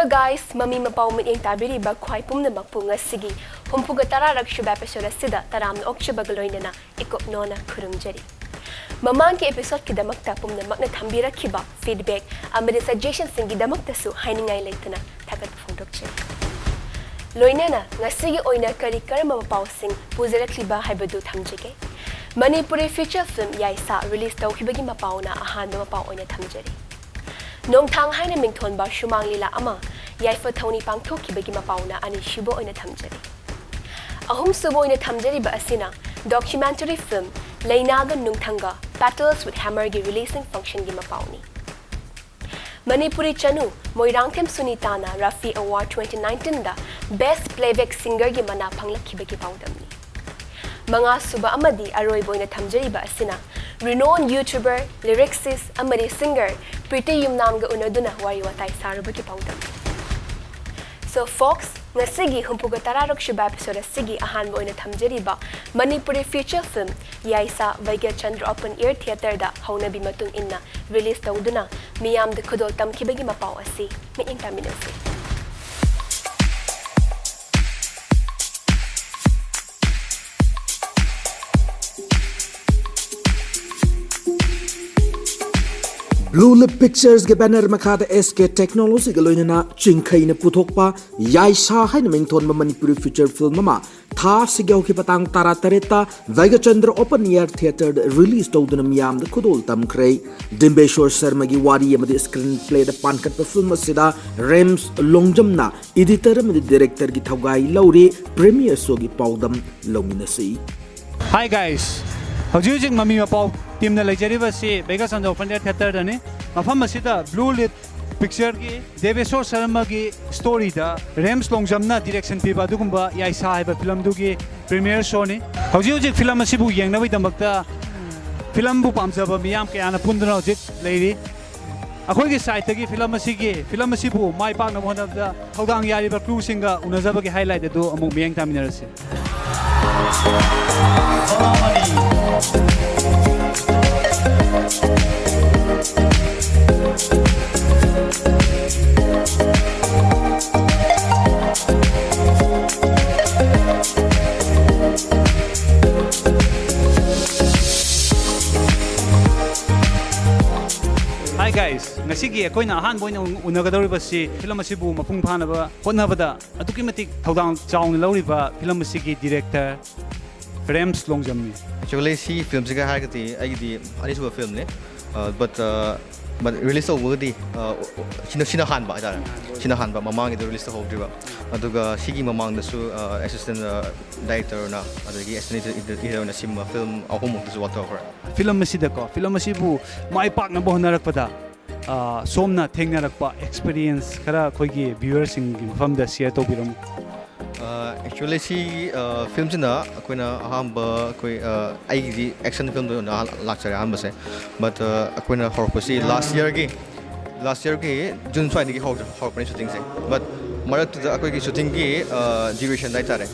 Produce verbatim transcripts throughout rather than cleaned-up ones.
Guys, ꯃꯃꯤ ꯃꯄꯥꯎ ꯃꯤꯠꯌꯦꯡ ꯇꯥꯕꯤꯔꯤꯕ ꯈ꯭ꯋꯥꯏ ꯄꯨꯝꯅꯃꯛꯄꯨ ꯉꯁꯤꯒꯤ ꯍꯨꯝꯐꯨꯒ ꯇꯔꯥꯔꯛ ꯁꯨꯕ episode ꯑꯁꯤꯗ ꯇꯔꯥꯝꯅ ꯑꯣꯛꯆꯕꯒ ꯂꯣꯏꯅꯅ ꯏꯀꯨꯞ ꯅꯣꯟꯅ ꯈꯨꯔꯨꯝꯖꯔꯤ꯫ ꯃꯃꯥꯡꯒꯤ episodeꯀꯤꯗꯃꯛꯇ ꯄꯨꯝꯅꯃꯛꯅ ꯊꯝꯕꯤꯔꯛꯈꯤꯕ feedback ꯑꯃꯗꯤ suggestionꯁꯤꯡꯒꯤꯗꯃꯛꯇꯁꯨ ꯍꯥꯏꯅꯤꯡꯉꯥꯏ ꯂꯩꯇꯅ ꯊꯥꯒꯠꯄ ꯐꯣꯡꯗꯣꯛꯆꯔꯤ꯫ ꯂꯣꯏꯅꯅ ꯉꯁꯤꯒꯤ ꯑꯣꯏꯅ ꯀꯔꯤ ꯀꯔꯝꯕ ꯃꯄꯥꯎꯁꯤꯡ ꯄꯨꯖꯔꯛꯂꯤꯕ ꯍꯥꯏꯕꯗꯨ ꯊꯝꯖꯒꯦ꯫ ꯃꯅꯤꯄꯨꯔꯤ feature film ꯌꯥꯏꯁꯥ release ꯇꯧꯈꯤꯕꯒꯤ ꯃꯄꯥꯎꯅ ꯑꯍꯥꯟꯕ ꯃꯄꯥꯎ ꯑꯣꯏꯅ ꯊꯝꯖꯔꯤ꯫ ꯅꯣꯡꯊꯥꯡ ꯍꯥꯏꯅ ꯃꯤꯡꯊꯣꯟꯕ ꯁꯨꯃꯥꯡ ꯂꯤꯂꯥ ꯑꯃ ꯌꯥꯏꯐ ꯊꯧꯅꯤ ꯄꯥꯡꯊꯣꯛꯈꯤꯕꯒꯤ ꯃꯄꯥꯎꯅ ꯑꯅꯤꯁꯨꯕ ꯑꯣꯏꯅ ꯊꯝꯖꯔꯤ꯫ ꯑꯍꯨꯝꯁꯨꯕ ꯑꯣꯏꯅ ꯊꯝꯖꯔꯤꯕ ꯑꯁꯤꯅ documentary film ꯂꯩꯅꯥꯒ ꯅꯨꯡꯊꯪꯒ Battles with Hammerꯒꯤ releasing functionꯒꯤ ꯃꯄꯥꯎꯅꯤ꯫ Manipuri Chanu Moirangthem ꯁꯨꯅꯤꯇꯥꯅ Rafi Award twenty nineteenꯗ Best Playback Singerꯒꯤ ꯃꯅꯥ ꯐꯪꯂꯛꯈꯤꯕꯒꯤ ꯄꯥꯎꯗꯝꯅꯤ꯫ ꯃꯉꯥꯁꯨꯕ ꯑꯃꯗꯤ ꯑꯔꯣꯏꯕ ꯑꯣꯏꯅ ꯊꯝꯖꯔꯤꯕ ꯑꯁꯤꯅ renowned YouTuber, lyricist ꯑꯃꯗꯤ singer ꯄ꯭ꯔꯤꯇꯤ ꯌꯨꯝꯅꯥꯝꯒ ꯎꯅꯗꯨꯅ ꯋꯥꯔꯤ ꯋꯥꯇꯥꯏ ꯁꯥꯔꯨꯕꯒꯤ ꯄꯥꯎꯗꯝꯅꯤ꯫ So folks, ꯉꯁꯤꯒꯤ ꯍꯨꯝꯐꯨꯒ ꯇꯔꯥꯔꯛ ꯁꯨꯕ episode ꯑꯁꯤꯒꯤ ꯑꯍꯥꯟꯕ ꯑꯣꯏꯅ ꯊꯝꯖꯔꯤꯕ Manipuri feature film ꯌꯥꯏꯁꯥ Bhagyachandra Open Air Theatreꯗ ꯍꯧꯅꯕꯤ ꯃꯇꯨꯡ ꯏꯟꯅ release ꯇꯧꯗꯨꯅ ꯃꯤꯌꯥꯝꯗ ꯈꯨꯗꯣꯜ ꯇꯝꯈꯤꯕꯒꯤ ꯃꯄꯥꯎ ꯑꯁꯤ ꯃꯤꯠꯌꯦꯡ ꯇꯥꯃꯤꯟꯅꯁꯤ꯫ Blue Leaf Picturesꯒꯤ banner ꯃꯈꯥꯗ S K Technologyꯒ ꯂꯣꯏꯅꯅ ꯆꯤꯡꯈꯩꯅ ꯄꯨꯊꯣꯛꯄ ꯌꯥꯏꯁꯥ ꯍꯥꯏꯅ ꯃꯤꯡꯊꯣꯟꯕ ꯃꯅꯤꯄꯨꯔꯤ feature film ꯑꯃ ꯊꯥ ꯑꯁꯤꯒꯤ ꯍꯧꯈꯤꯕ ꯇꯥꯡ ꯇꯔꯥꯇꯔꯦꯠꯇ ꯚꯩꯒ꯭ꯌꯆꯟꯗ꯭ꯔ Open Air Theatreꯗ release ꯇꯧꯗꯨꯅ ꯃꯤꯌꯥꯝꯗ ꯈꯨꯗꯣꯜ ꯇꯝꯈ꯭ꯔꯦ꯫ ꯗꯤꯝꯕꯦꯁꯣꯔ ꯁꯔꯃꯒꯤ ꯋꯥꯔꯤ ꯑꯃꯗꯤ screenplayꯗ ꯄꯥꯟꯈꯠꯄ film ꯑꯁꯤꯗ ꯔꯦꯝꯁ ꯂꯣꯡꯖꯝꯅ editor ꯑꯃꯗꯤ directorꯒꯤ ꯊꯧꯒꯥꯏ ꯂꯧꯔꯤ꯫ Premiere showꯒꯤ ꯄꯥꯎꯗꯝ ꯂꯧꯃꯤꯟꯅꯁꯤ꯫ Hi guys, ꯍꯧꯖꯤꯛ ꯍꯧꯖꯤꯛ ꯃꯃꯤ ꯃꯄꯥꯎ teamꯅ ꯂꯩꯖꯔꯤꯕꯁꯤ ꯚꯩꯒ꯭ꯌꯆꯟꯗ꯭ꯔ Open Air Theatreꯗꯅꯤ꯫ ꯃꯐꯝ ꯑꯁꯤꯗ Blue Leaf Pictureꯒꯤ ꯗꯦꯕꯦꯁꯣꯔ ꯁꯔꯃꯒꯤ storyꯗ ꯔꯦꯝꯁ ꯂꯣꯡꯖꯝꯅ direction ꯄꯤꯕ ꯑꯗꯨꯒꯨꯝꯕ ꯌꯥꯏꯁꯥ ꯍꯥꯏꯕ filmꯗꯨꯒꯤ premiere showꯅꯤ꯫ ꯍꯧꯖꯤꯛ ꯍꯧꯖꯤꯛ film ꯑꯁꯤꯕꯨ ꯌꯦꯡꯅꯕꯒꯤꯗꯃꯛꯇ filmꯕꯨ ꯄꯥꯝꯖꯕ ꯃꯤꯌꯥꯝ ꯀꯌꯥꯅ ꯄꯨꯟꯗꯨꯅ ꯍꯧꯖꯤꯛ ꯂꯩꯔꯤ꯫ ꯑꯩꯈꯣꯏꯒꯤ sideꯇꯒꯤ film ꯑꯁꯤꯒꯤ film ꯑꯁꯤꯕꯨ ꯃꯥꯏ ꯄꯥꯛꯅꯕ ꯍꯣꯠꯅꯕꯗ ꯊꯧꯗꯥꯡ ꯌꯥꯔꯤꯕ crewꯁꯤꯡꯒ ꯎꯅꯖꯕꯒꯤ highlight ꯑꯗꯨ ꯑꯃꯨꯛ ꯃꯤꯠꯌꯦꯡ ꯇꯥꯃꯤꯟꯅꯔꯁꯤ꯫ ꯁꯤꯒꯤ ꯑꯩꯈꯣꯏꯅ ꯑꯍꯥꯟꯕ ꯑꯣꯏꯅ ꯎꯅꯒꯗꯧꯔꯤꯕꯁꯤ ꯐꯤꯂꯝ ꯑꯁꯤꯕꯨ ꯃꯄꯨꯡ ꯐꯥꯅꯕ ꯍꯣꯠꯅꯕꯗ ꯑꯗꯨꯛꯀꯤ ꯃꯇꯤꯛ ꯊꯧꯗꯥꯡ ꯆꯥꯎꯅ ꯂꯧꯔꯤꯕ ꯐꯤꯂꯝ ꯑꯁꯤꯒꯤ ꯗꯤꯔꯦꯛꯇꯔ ꯔꯦꯝꯁ ꯂꯣꯡꯖꯝꯅꯤ꯫ ꯑꯦꯛꯆꯨꯋꯦꯂꯤ ꯁꯤ ꯐꯤꯂꯝꯁꯤꯒ ꯍꯥꯏꯔꯒꯗꯤ ꯑꯩꯒꯤꯗꯤ ꯑꯅꯤꯁꯨꯕ ꯐꯤꯂꯝꯅꯤ꯫ ꯕꯠ ꯕꯠ ꯔꯤꯂꯤꯁ ꯇꯧꯕꯒꯗꯤ ꯑ, ꯁꯤꯅ ꯁꯤꯅ ꯍꯥꯟꯕ ꯍꯥꯏꯇꯥꯔꯦ꯫ ꯁꯤꯅ ꯍꯥꯟꯕ, ꯃꯃꯥꯡꯒꯤꯗꯣ ꯔꯤꯂꯤꯁ ꯇꯧꯍꯧꯗ꯭ꯔꯤꯕ꯫ ꯑꯗꯨꯒ ꯁꯤꯒꯤ ꯃꯃꯥꯡꯗꯁꯨ ꯑꯦꯁꯤꯁꯇꯦꯟ ꯗꯥꯏꯔꯦꯛꯇꯔꯅ ꯑꯗꯒꯤ ꯑꯦꯁꯤꯁꯇꯦꯟ ꯏꯗꯤꯇꯔꯅ ꯁꯤꯒꯨꯝꯕ ꯐꯤꯂꯝ ꯑꯍꯨꯝꯃꯨꯛꯇꯁꯨ ꯋꯥꯛ ꯇꯧꯈ꯭ꯔꯦ꯫ ꯐꯤꯂꯝ ꯑꯁꯤꯗꯀꯣ, ꯐꯤꯂꯝ ꯑꯁꯤꯕꯨ ꯃꯥꯏ ꯄꯥꯛꯅꯕ ꯍꯣꯠꯅꯔꯛꯄꯗ ꯑ, ꯁꯣꯝꯅ ꯊꯦꯡꯅꯔꯛꯄ ꯑꯦꯛꯁꯄꯤꯔꯤꯌꯦꯟꯁ ꯈꯔ ꯑꯩꯈꯣꯏꯒꯤ ꯚ꯭ꯌꯨꯋꯔꯁꯤꯡꯒꯤ ꯃꯐꯝꯗ ꯁꯤꯌꯔ ꯇꯧꯕꯤꯔꯝꯃꯨ꯫ ꯑꯦꯛꯆꯨꯋꯦꯂꯤ ꯁꯤ ꯐꯤꯂꯝꯁꯤꯅ ꯑꯩꯈꯣꯏꯅ ꯑꯍꯥꯟꯕ ꯑꯩꯈꯣꯏ ꯑ, ꯑꯩꯒꯤꯗꯤ ꯑꯦꯛꯁꯟ ꯐꯤꯂꯝꯗ ꯑꯣꯏꯅ ꯂꯥꯛꯆꯔꯦ ꯑꯍꯥꯟꯕꯁꯦ꯫ ꯕꯠ ꯑꯩꯈꯣꯏꯅ ꯍꯧꯔꯛꯄꯁꯤ ꯂꯥꯁ ꯌꯔꯒꯤ ꯂꯥꯁ ꯌꯔꯒꯤ ꯖꯨꯟ ꯁ꯭ꯋꯥꯏꯗꯒꯤ ꯍꯧꯔꯛꯄꯅꯤ ꯁꯨꯇꯤꯡꯁꯦ꯫ ꯕꯠ ꯃꯔꯛꯇꯨꯗ ꯑꯩꯈꯣꯏꯒꯤ ꯁꯨꯇꯤꯡꯒꯤ ꯗ꯭ꯌꯨꯔꯦꯁꯟ ꯍꯥꯏꯇꯥꯔꯦ,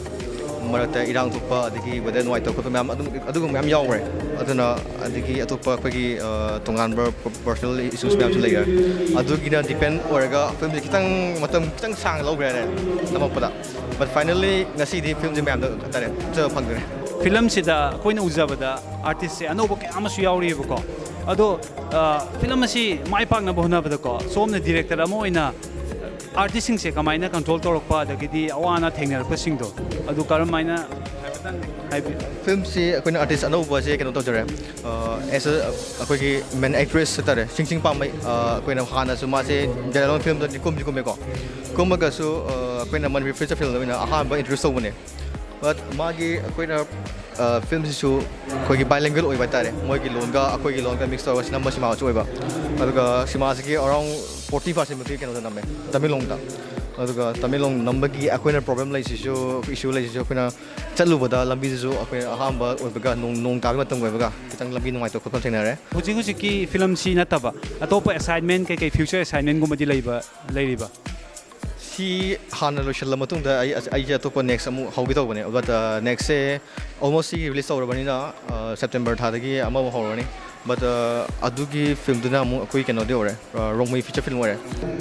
ꯃꯔꯛꯇ ꯏꯔꯥꯡ ꯊꯣꯛꯄ ꯑꯗꯒꯤ ꯋꯦꯗꯔ ꯅꯨꯡꯉꯥꯏꯇꯕ ꯈꯣꯠꯄ ꯃꯌꯥꯝ ꯑꯗꯨꯝ ꯑꯗꯨꯒꯨꯝꯕ ꯃꯌꯥꯝ ꯌꯥꯎꯈ꯭ꯔꯦ꯫ ꯑꯗꯨꯅ ꯑꯗꯒꯤ ꯑꯇꯣꯞꯄ ꯑꯩꯈꯣꯏꯒꯤ ꯑ, ꯇꯣꯉꯥꯟꯕ ꯄꯔꯁꯣꯅꯦꯜ ꯏꯁꯨꯁ ꯃꯌꯥꯝꯁꯨ ꯂꯩꯈ꯭ꯔꯦ꯫ ꯑꯗꯨꯒꯤꯅ ꯗꯤꯄꯦꯟ ꯑꯣꯏꯔꯒ ꯐꯤꯂꯝꯁꯦ ꯈꯤꯇꯪ ꯃꯇꯝ ꯈꯤꯇꯪ ꯁꯥꯡꯅ ꯂꯧꯈ꯭ꯔꯦ ꯍꯥꯏꯇꯥꯔꯦ ꯅꯝꯃꯛꯄꯗ꯫ ꯕꯠ ꯐꯥꯏꯅꯦꯜꯂꯤ ꯉꯁꯤꯗꯤ ꯐꯤꯂꯝꯁꯦ ꯃꯌꯥꯝꯗ ꯍꯥꯏꯇꯥꯔꯦ ꯎꯠꯆꯕ ꯐꯪꯗ꯭ꯔꯦ꯫ ꯐꯤꯂꯝꯁꯤꯗ ꯑꯩꯈꯣꯏꯅ ꯎꯖꯕꯗ ꯑꯥꯔꯇꯤꯁꯁꯦ ꯑꯅꯧꯕ ꯀꯌꯥ ꯑꯃꯁꯨ ꯌꯥꯎꯔꯤꯑꯕꯀꯣ꯫ ꯑꯗꯣ ꯑ, ꯐꯤꯂꯝ ꯑꯁꯤ ꯃꯥꯏ ꯄꯥꯛꯅꯕ ꯍꯣꯠꯅꯕꯗꯀꯣ, ꯁꯣꯝꯅ ꯗꯤꯔꯦꯛꯇꯔ ꯑꯃ ꯑꯣꯏꯅ ꯑꯥꯔꯇꯤꯁꯁꯤꯡꯁꯦ ꯀꯃꯥꯏꯅ ꯀꯟꯇ꯭ꯔꯣꯜ ꯇꯧꯔꯛꯄ, ꯑꯗꯒꯤꯗꯤ ꯑꯋꯥ ꯑꯅꯥ ꯊꯦꯡꯅꯔꯛꯄꯁꯤꯡꯗꯣ ꯑꯗꯨ ꯀꯔꯝ ꯍꯥꯏꯅ ꯍꯥꯏꯐꯦꯠꯇꯪ ꯍꯥꯏꯕꯤꯌꯨ꯫ ꯐꯤꯂꯝꯁꯤ ꯑꯩꯈꯣꯏꯅ ꯑꯥꯔꯇꯤꯁ ꯑꯅꯧꯕꯁꯦ ꯀꯩꯅꯣ ꯇꯧꯖꯔꯦ꯫ ꯑꯦꯁ ꯑꯩꯈꯣꯏꯒꯤ ꯃꯦꯟ ꯑꯦꯛꯇ꯭ꯔꯦꯁ ꯍꯥꯏꯇꯥꯔꯦ, ꯁꯤꯡ ꯁꯤꯡ ꯄꯥꯝꯃꯩ, ꯑ, ꯑꯩꯈꯣꯏꯅ ꯍꯥꯟꯅꯁꯨ ꯃꯥꯁꯦ ꯖꯦꯅꯔꯦꯜ ꯐꯤꯂꯝꯗꯗꯤ ꯀꯨꯝꯗꯤ ꯀꯨꯝꯃꯦꯀꯣ꯫ ꯀꯨꯝꯃꯒꯁꯨ ꯑ, ꯑꯩꯈꯣꯏꯅ ꯃꯅꯤꯄꯨꯔꯤ ꯐꯤꯆꯔ ꯐꯤꯂꯝꯗ ꯑꯣꯏꯅ ꯑꯍꯥꯟꯕ ꯏꯟꯇ꯭ꯔꯣꯗ꯭ꯌꯨꯁ ꯇꯧꯕꯅꯦ꯫ ꯕꯠ ꯃꯥꯒꯤ ꯑꯩꯈꯣꯏꯅ ꯐꯤꯂꯝꯁꯤꯁꯨ ꯑꯩꯈꯣꯏꯒꯤ ꯕꯥꯏꯂꯦꯡꯒ꯭ꯋꯦꯜ ꯑꯣꯏꯕ ꯍꯥꯏꯇꯥꯔꯦ, ꯃꯣꯏꯒꯤ ꯂꯣꯟꯒ ꯑꯩꯈꯣꯏꯒꯤ ꯂꯣꯟꯒ ꯃꯤꯛꯁ ꯇꯧꯔꯒ ꯁꯤꯅꯝꯕ ꯁꯤꯃꯥꯁꯨ ꯑꯣꯏꯕ꯫ ꯑꯗꯨꯒ ꯁꯤꯃꯥꯁꯤꯒꯤ ꯑꯔꯥꯎꯟ ꯐꯣꯔꯇꯤ ꯄꯥꯔꯁꯦꯟꯃꯨꯛꯇꯤ ꯀꯩꯅꯣꯗ ꯅꯝꯃꯦ, ꯇꯃꯦꯡꯂꯣꯡꯗ꯫ ꯑꯗꯨꯒ ꯇꯃꯦꯡꯂꯣꯡ ꯅꯝꯕꯒꯤ ꯑꯩꯈꯣꯏꯅ ꯄ꯭ꯔꯣꯕ꯭ꯂꯦꯝ ꯂꯩꯁꯤꯁꯨ, ꯏꯁꯨ ꯂꯩꯁꯤꯁꯨ, ꯑꯩꯈꯣꯏꯅ ꯆꯠꯂꯨꯕꯗ ꯂꯝꯕꯤꯗꯨꯁꯨ ꯑꯩꯈꯣꯏ ꯑꯍꯥꯟꯕ ꯑꯣꯏꯕꯒ ꯅꯣꯡ ꯅꯣꯡ ꯇꯥꯕꯒꯤ ꯃꯇꯝ ꯑꯣꯏꯕꯒ ꯈꯤꯇꯪ ꯂꯝꯕꯤ ꯅꯨꯡꯉꯥꯏꯇꯕ ꯈꯣꯠꯄ ꯊꯦꯡꯅꯔꯦ꯫ ꯍꯧꯖꯤꯛ ꯍꯧꯖꯤꯛꯀꯤ ꯐꯤꯂꯝꯁꯤ ꯅꯠꯇꯕ ꯑꯇꯣꯞꯄ ꯑꯦꯁꯥꯏꯟꯃꯦꯟ ꯀꯩꯀꯩ ꯐ꯭ꯌꯨꯆꯔ ꯑꯦꯁꯥꯏꯟꯃꯦꯟꯒꯨꯝꯕꯗꯤ ꯂꯩꯕ ꯂꯩꯔꯤꯕ? ꯁꯤ ꯍꯥꯟꯅ ꯂꯣꯏꯁꯤꯜꯂ ꯃꯇꯨꯡꯗ ꯑꯩ ꯑꯩꯁꯦ ꯑꯇꯣꯞꯄ ꯅꯦꯛꯁ ꯑꯃꯨꯛ ꯍꯧꯒꯦ ꯇꯧꯕꯅꯦ꯫ ꯕꯠ ꯅꯦꯛꯁꯁꯦ ꯑꯣꯜꯃꯣꯁ ꯁꯤꯒꯤ ꯔꯤꯂꯤꯁ ꯇꯧꯔꯕꯅꯤꯅ ꯁꯦꯞꯇꯦꯝꯕꯔ ꯊꯥꯗꯒꯤ ꯑꯃꯃꯨꯛ ꯍꯧꯔꯅꯤ꯫ ꯕꯠ ꯑꯗꯨꯒꯤ ꯐꯤꯂꯝꯗꯨꯅ ꯑꯃꯨꯛ ꯑꯩꯈꯣꯏ ꯀꯩꯅꯣꯗꯤ ꯑꯣꯏꯔꯦ, ꯔꯣꯡꯃꯩ ꯐꯤꯆꯔ ꯐꯤꯂꯝ ꯑꯣꯏꯔꯦ꯫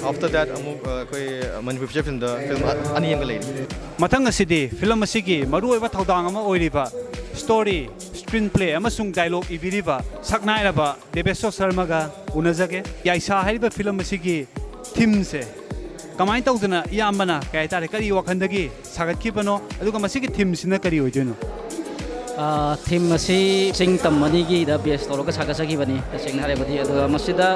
ꯑꯥꯐꯇꯔ ꯗꯦꯠ ꯑꯃꯨꯛ ꯑꯩꯈꯣꯏ ꯃꯅꯤꯄꯨꯔꯤ ꯐꯤꯆꯔ ꯐꯤꯂꯝꯗ ꯐꯤꯂꯝ ꯑꯅꯤ ꯑꯃꯒ ꯂꯩꯔꯤ꯫ ꯃꯊꯪ ꯑꯁꯤꯗꯤ ꯐꯤꯂꯝ ꯑꯁꯤꯒꯤ ꯃꯔꯨꯑꯣꯏꯕ ꯊꯧꯗꯥꯡ ꯑꯃ ꯑꯣꯏꯔꯤꯕ ꯁ꯭ꯇꯣꯔꯤ screen play ꯑꯃꯁꯨꯡ dialogue ꯏꯕꯤꯔꯤꯕ ꯁꯛꯅꯥꯏꯔꯕ ꯗꯦꯕꯦꯁꯣꯔ ꯁꯔꯃꯒ ꯎꯅꯖꯒꯦ꯫ ꯌꯥꯏꯁꯥ ꯍꯥꯏꯔꯤꯕ ꯐꯤꯂꯝ ꯑꯁꯤꯒꯤ themeꯁꯦ ꯀꯃꯥꯏꯅ ꯇꯧꯗꯅ, ꯏꯌꯥꯝꯕꯅ ꯀꯩ ꯍꯥꯏꯇꯥꯔꯦ, ꯀꯔꯤ ꯋꯥꯈꯜꯗꯒꯤ ꯁꯥꯒꯠꯈꯤꯕꯅꯣ, ꯑꯗꯨꯒ ꯃꯁꯤꯒꯤ themeꯁꯤꯅ ꯀꯔꯤ ꯑꯣꯏꯗꯣꯏꯅꯣ? ꯑ, theme ꯑꯁꯤ ꯆꯤꯡ ꯇꯝ ꯑꯅꯤꯒꯤꯗ base ꯇꯧꯔꯒ ꯁꯥꯒꯠꯆꯈꯤꯕꯅꯤ꯫ ꯇꯁꯦꯡꯅ ꯍꯥꯏꯔꯕꯗꯤ, ꯑꯗꯨꯒ ꯃꯁꯤꯗ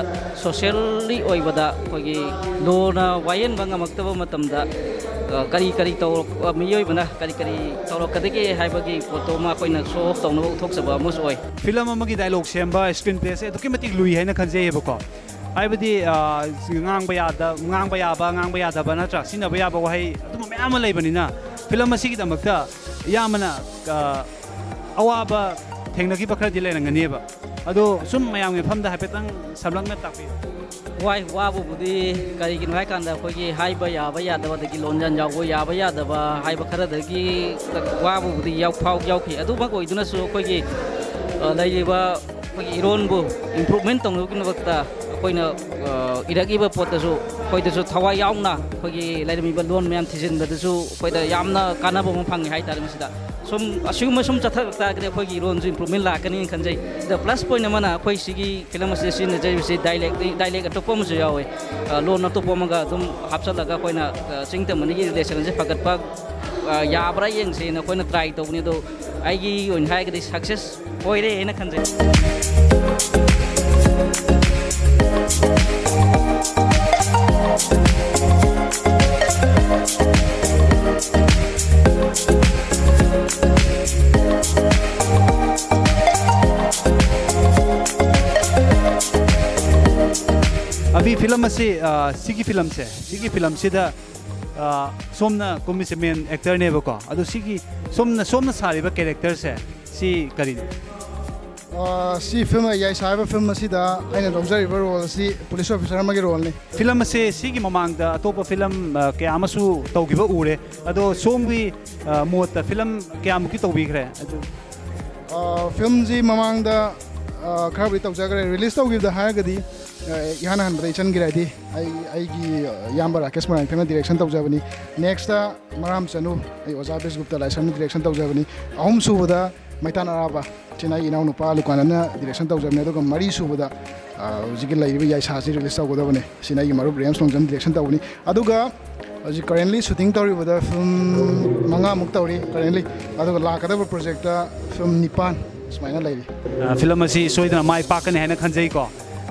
socially ꯑꯣꯏꯕꯗ ꯑꯩꯈꯣꯏꯒꯤ ꯂꯣꯅ ꯋꯥꯌꯦꯟꯕ ꯉꯝꯃꯛꯇꯕ ꯃꯇꯝꯗ, ꯑ, ꯀꯔꯤ ꯀꯔꯤ ꯇꯧꯔꯛ-, ꯃꯤꯑꯣꯏꯕꯅ ꯀꯔꯤ ꯀꯔꯤ ꯇꯧꯔꯛꯀꯗꯒꯦ ꯍꯥꯏꯕꯒꯤ ꯄꯣꯠꯇꯣ ꯑꯃ ꯑꯩꯈꯣꯏꯅ show off ꯇꯧꯅꯕ ꯎꯠꯊꯣꯛꯆꯕ ꯑꯃꯁꯨ ꯑꯣꯏ꯫ ꯐꯤꯂꯝ ꯑꯃꯒꯤ dialogue ꯁꯦꯝꯕ, screen playꯁꯦ ꯑꯗꯨꯛꯀꯤ ꯃꯇꯤꯛ ꯂꯨꯏ ꯍꯥꯏꯅ ꯈꯟꯖꯩꯌꯦꯕꯀꯣ꯫ ꯍꯥꯏꯕꯗꯤ, ꯑ, ꯉꯥꯡꯕ ꯌꯥꯗ-, ꯉꯥꯡꯕ ꯌꯥꯕ, ꯉꯥꯡꯕ ꯌꯥꯗꯕ, ꯅꯠꯇ꯭ꯔꯥ, ꯁꯤꯖꯤꯟꯅꯕ ꯌꯥꯕ ꯋꯥꯍꯩ ꯑꯗꯨꯝꯕ ꯃꯌꯥꯝ ꯑꯃ ꯂꯩꯕꯅꯤꯅ, ꯐꯤꯂꯝ ꯑꯁꯤꯒꯤꯗꯃꯛꯇ ꯏꯌꯥꯝꯕꯅ, ꯑ, ꯑꯋꯥꯕ ꯊꯦꯡꯅꯈꯤꯕ ꯈꯔꯗꯤ ꯂꯩꯔꯝꯒꯅꯤꯕ꯫ ꯑꯗꯣ ꯁꯨꯝ ꯃꯌꯥꯝꯒꯤ ꯃꯐꯝꯗ ꯍꯥꯏꯐꯦꯠꯇꯪ ꯁꯝꯂꯞꯅ ꯇꯥꯛꯄꯤꯌꯨ꯫ ꯋꯥꯏ, ꯋꯥꯕꯕꯨꯗꯤ ꯀꯔꯤꯒꯤꯅꯣ ꯍꯥꯏꯀꯥꯟꯗ, ꯑꯩꯈꯣꯏꯒꯤ ꯍꯥꯏꯕ ꯌꯥꯕ ꯌꯥꯗꯕ, ꯑꯗꯒꯤ ꯂꯣꯟꯖꯟ ꯌꯥꯎꯕ ꯌꯥꯕ ꯌꯥꯗꯕ ꯍꯥꯏꯕ ꯈꯔꯗꯒꯤ ꯋꯥꯕꯕꯨꯗꯤ ꯌꯥꯎ-, ꯐꯥꯎ-, ꯌꯥꯎꯈꯤ꯫ ꯑꯗꯨꯃꯛ ꯑꯣꯏꯗꯨꯅꯁꯨ ꯑꯩꯈꯣꯏꯒꯤ, ꯑ, ꯂꯩꯔꯤꯕ ꯑꯩꯈꯣꯏꯒꯤ ꯏꯔꯣꯟꯕꯨ improvement ꯇꯧꯅꯕꯒꯤꯗꯃꯛꯇ ꯑꯩꯈꯣꯏꯅ, ꯑ, ꯏꯔꯛꯏꯕ ꯄꯣꯠꯇꯁꯨ, ꯑꯩꯈꯣꯏꯗꯁꯨ ꯊꯋꯥꯏ ꯌꯥꯎꯅ ꯑꯩꯈꯣꯏꯒꯤ ꯂꯩꯔꯝꯃꯤꯕ ꯂꯣꯟ ꯃꯌꯥꯝ ꯊꯤꯖꯤꯟꯕꯗꯁꯨ ꯑꯩꯈꯣꯏꯗ ꯌꯥꯝꯅ ꯀꯥꯟꯅꯕ ꯑꯃ ꯐꯪꯉꯦ ꯍꯥꯏꯇꯥꯔꯦ꯫ ꯃꯁꯤꯗ ꯁꯨꯝ ꯑꯁꯤꯒꯨꯝꯕ ꯁꯨꯝ ꯆꯠꯊꯔꯛ ꯇꯥꯔꯒꯗꯤ ꯑꯩꯈꯣꯏꯒꯤ ꯏꯔꯣꯟꯁꯨ improvement ꯂꯥꯛꯀꯅꯤꯅ ꯈꯟꯖꯩ꯫ ꯑꯗ plus point ꯑꯃꯅ ꯑꯩꯈꯣꯏ ꯁꯤꯒꯤ ꯐꯤꯂꯝ ꯑꯁꯤꯗ ꯁꯤꯖꯤꯟꯅꯖꯔꯤꯕꯁꯤ dialect, dialect ꯑꯇꯣꯞꯄ ꯑꯃꯁꯨ ꯌꯥꯎꯋꯦ꯫ ꯑ, ꯂꯣꯟ ꯑꯇꯣꯞꯄ ꯑꯃꯒ ꯑꯗꯨꯝ ꯍꯥꯞꯆꯜꯂꯒ ꯑꯩꯈꯣꯏꯅ, ꯑ, ꯆꯤꯡ ꯇꯝ ꯑꯅꯤꯒꯤ relation ꯑꯁꯤ ꯐꯒꯠꯄ, ꯑ, ꯌꯥꯕ꯭ꯔꯥ ꯌꯦꯡꯁꯦꯅ ꯑꯩꯈꯣꯏꯅ try ꯇꯧꯕꯅꯤ꯫ ꯑꯗꯣ ꯑꯩꯒꯤ ꯑꯣꯏꯅ ꯍꯥꯏꯔꯒꯗꯤ success ꯑꯣꯏꯔꯦ ꯍꯥꯏꯅ ꯈꯟꯖꯩ꯫ ꯑꯕꯤ, ꯐꯤꯂꯝ ꯑꯁꯤ, ꯑ, ꯁꯤꯒꯤ ꯐꯤꯂꯝꯁꯦ, ꯁꯤꯒꯤ ꯐꯤꯂꯝꯁꯤꯗ, ꯑ, ꯁꯣꯝꯅ ꯀꯨꯝꯃꯤꯁꯦ main actorꯅꯦꯕꯀꯣ꯫ ꯑꯗꯣ ꯁꯤꯒꯤ ꯁꯣꯝꯅ, ꯁꯣꯝꯅ ꯁꯥꯔꯤꯕ characterꯁꯦ ꯁꯤ ꯀꯔꯤꯅꯣ? ꯑ, ꯁꯤ ꯐꯤꯂꯝ, ꯌꯥꯏꯁꯥ ꯍꯥꯏꯕ ꯐꯤꯂꯝ ꯑꯁꯤꯗ ꯑꯩꯅ ꯂꯧꯖꯔꯤꯕ role ꯑꯁꯤ police officer ꯑꯃꯒꯤ roleꯅꯤ꯫ ꯐꯤꯂꯝ ꯑꯁꯦ ꯁꯤꯒꯤ ꯃꯃꯥꯡꯗ ꯑꯇꯣꯞꯄ ꯐꯤꯂꯝ, ꯑ, ꯀꯌꯥ ꯑꯃꯁꯨ ꯇꯧꯈꯤꯕ ꯎꯔꯦ꯫ ꯑꯗꯣ ꯁꯣꯝꯒꯤ, ꯑ, ꯃꯣꯠꯇ ꯐꯤꯂꯝ ꯀꯌꯥꯃꯨꯛꯇꯤ ꯇꯧꯕꯤꯈ꯭ꯔꯦ? ꯑꯗꯨ ꯑ, ꯐꯤꯂꯝꯁꯤ ꯃꯃꯥꯡꯗ, ꯑ, ꯈꯔꯕꯨꯗꯤ ꯇꯧꯖꯈ꯭ꯔꯦ꯫ Release ꯇꯧꯈꯤꯕꯗ ꯍꯥꯏꯔꯒꯗꯤ, ꯑ, ꯏꯍꯥꯟ ꯍꯥꯟꯕꯗ ꯏꯆꯟꯒꯤꯔꯥꯏꯗꯤ ꯑꯩ, ꯑꯩꯒꯤ, ꯑ, ꯏꯌꯥꯝꯕ ꯔꯥꯀꯦꯁ ꯃꯣꯏꯔꯥꯡꯊꯦꯝꯅ direction ꯇꯧꯖꯕꯅꯤ꯫ Nextꯇ ꯃꯔꯥꯝ ꯆꯅꯨ, ꯑꯩ ꯑꯣꯖꯥ ꯕꯤꯁꯒꯨꯞꯇ ꯂꯥꯏꯁ꯭ꯔꯝꯅ direction ꯇꯧꯖꯕꯅꯤ꯫ ꯑꯍꯨꯝꯁꯨꯕꯗ ꯃꯩꯇꯥꯟ ꯑꯔꯥꯕ, ꯁꯤꯅ ꯑꯩꯒꯤ ꯏꯅꯥꯎꯅꯨꯄꯥ ꯂꯨꯀꯥꯅꯟꯅ ꯗꯤꯔꯦꯛꯁꯟ ꯇꯧꯖꯕꯅꯦ꯫ ꯑꯗꯨꯒ ꯃꯔꯤ ꯁꯨꯕꯗ, ꯑ, ꯍꯧꯖꯤꯛꯀꯤ ꯂꯩꯔꯤꯕ ꯌꯥꯏꯁꯥꯁꯤ ꯔꯤꯂꯤꯁ ꯇꯧꯒꯗꯕꯅꯦ꯫ ꯁꯤꯅ ꯑꯩꯒꯤ ꯃꯔꯨꯞ ꯔꯦꯝꯁ ꯂꯣꯡꯖꯝ ꯗꯤꯔꯦꯛꯁꯟ ꯇꯧꯕꯅꯤ꯫ ꯑꯗꯨꯒ ꯍꯧꯖꯤꯛ ꯀꯔꯦꯟꯂꯤ ꯁꯨꯇꯤꯡ ꯇꯧꯔꯤꯕꯗ ꯐꯤꯂꯝ ꯃꯉꯥꯃꯨꯛ ꯇꯧꯔꯤ ꯀꯔꯦꯟꯂꯤ꯫ ꯑꯗꯨꯒ ꯂꯥꯛꯀꯗꯕ ꯄ꯭ꯔꯣꯖꯦꯛꯇ ꯐꯤꯂꯝ ꯅꯤꯄꯥꯟ ꯁꯨꯃꯥꯏꯅ ꯂꯩꯔꯤ꯫ ꯑ, ꯐꯤꯂꯝ ꯑꯁꯤ ꯁꯣꯏꯗꯅ ꯃꯥꯏ ꯄꯥꯛꯀꯅꯤ ꯍꯥꯏꯅ ꯈꯟꯖꯩꯀꯣ꯫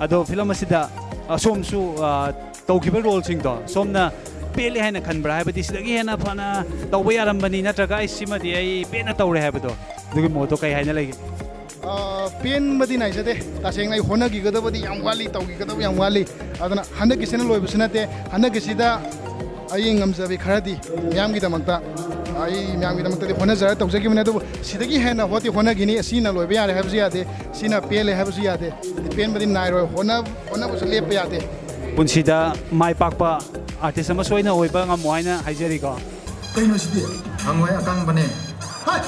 ꯑꯗꯣ ꯐꯤꯂꯝ ꯑꯁꯤꯗ, ꯑ, ꯁꯣꯝꯁꯨ, ꯑ, ꯇꯧꯈꯤꯕ ꯔꯣꯜꯁꯤꯡꯗꯣ ꯁꯣꯝꯅ ꯄꯦꯜꯂꯦ ꯍꯥꯏꯅ ꯈꯟꯕ꯭ꯔꯥ? ꯍꯥꯏꯕꯗꯤ ꯁꯤꯗꯒꯤ ꯍꯦꯟꯅ ꯐꯅ ꯇꯧꯕ ꯌꯥꯔꯝꯕꯅꯤ, ꯅꯠꯇ꯭ꯔꯒ "ꯑꯩ ꯁꯤꯃꯗꯤ ꯑꯩ ꯄꯦꯟꯅ ꯇꯧꯔꯦ" ꯍꯥꯏꯕꯗꯣ, ꯑꯗꯨꯒꯤ ꯃꯣꯠꯇꯣ ꯀꯩ ꯍꯥꯏꯅ ꯂꯩꯒꯦ? ꯑ, ꯄꯦꯟꯕꯗꯤ ꯅꯥꯏꯖꯗꯦ꯫ ꯇꯁꯦꯡꯅ ꯑꯩ ꯍꯣꯠꯅꯈꯤꯒꯗꯕꯗꯤ ꯌꯥꯝ ꯋꯥꯠꯂꯤ, ꯇꯧꯈꯤꯒꯗꯕ ꯌꯥꯝ ꯋꯥꯠꯂꯤ꯫ ꯑꯗꯨꯅ ꯍꯟꯗꯛꯀꯤꯁꯤꯅ ꯂꯣꯏꯕꯁꯨ ꯅꯠꯇꯦ꯫ ꯍꯟꯗꯛꯀꯤꯁꯤꯗ ꯑꯩ ꯉꯝꯖꯕꯤ ꯈꯔꯗꯤ ꯃꯌꯥꯝꯒꯤꯗꯃꯛꯇ, ꯑꯩ ꯃꯌꯥꯝꯒꯤꯗꯃꯛꯇꯗꯤ ꯍꯣꯠꯅꯖꯔ ꯇꯧꯖꯈꯤꯕꯅꯤ꯫ ꯑꯗꯨꯕꯨ ꯁꯤꯗꯒꯤ ꯍꯦꯟꯅ ꯍꯣꯠꯇꯤ ꯍꯣꯠꯅꯈꯤꯅꯤ꯫ ꯑꯁꯤꯅ ꯂꯣꯏꯕ ꯌꯥꯔꯦ ꯍꯥꯏꯕꯁꯨ ꯌꯥꯗꯦ, ꯁꯤꯅ ꯄꯦꯜꯂꯦ ꯍꯥꯏꯕꯁꯨ ꯌꯥꯗꯦ꯫ ꯄꯦꯟꯕꯗꯤ ꯅꯥꯏꯔꯣꯏ꯫ ꯍꯣꯠꯅ-, ꯍꯣꯠꯅꯕꯁꯨ ꯂꯦꯞꯄ ꯌꯥꯗꯦ꯫ ꯄꯨꯟꯁꯤꯗ ꯃꯥꯏ ꯄꯥꯛꯄ ꯑꯥꯔꯇꯤꯁ ꯑꯃ ꯁꯣꯏꯅ ꯑꯣꯏꯕ ꯉꯝꯃꯣ ꯍꯥꯏꯅ ꯍꯥꯏꯖꯔꯤꯀꯣ꯫ ꯀꯩꯅꯣ ꯁꯤꯗꯤ? ꯍꯪꯉꯣꯏ ꯑꯀꯪꯕꯅꯦ꯫ ꯍꯥꯏ!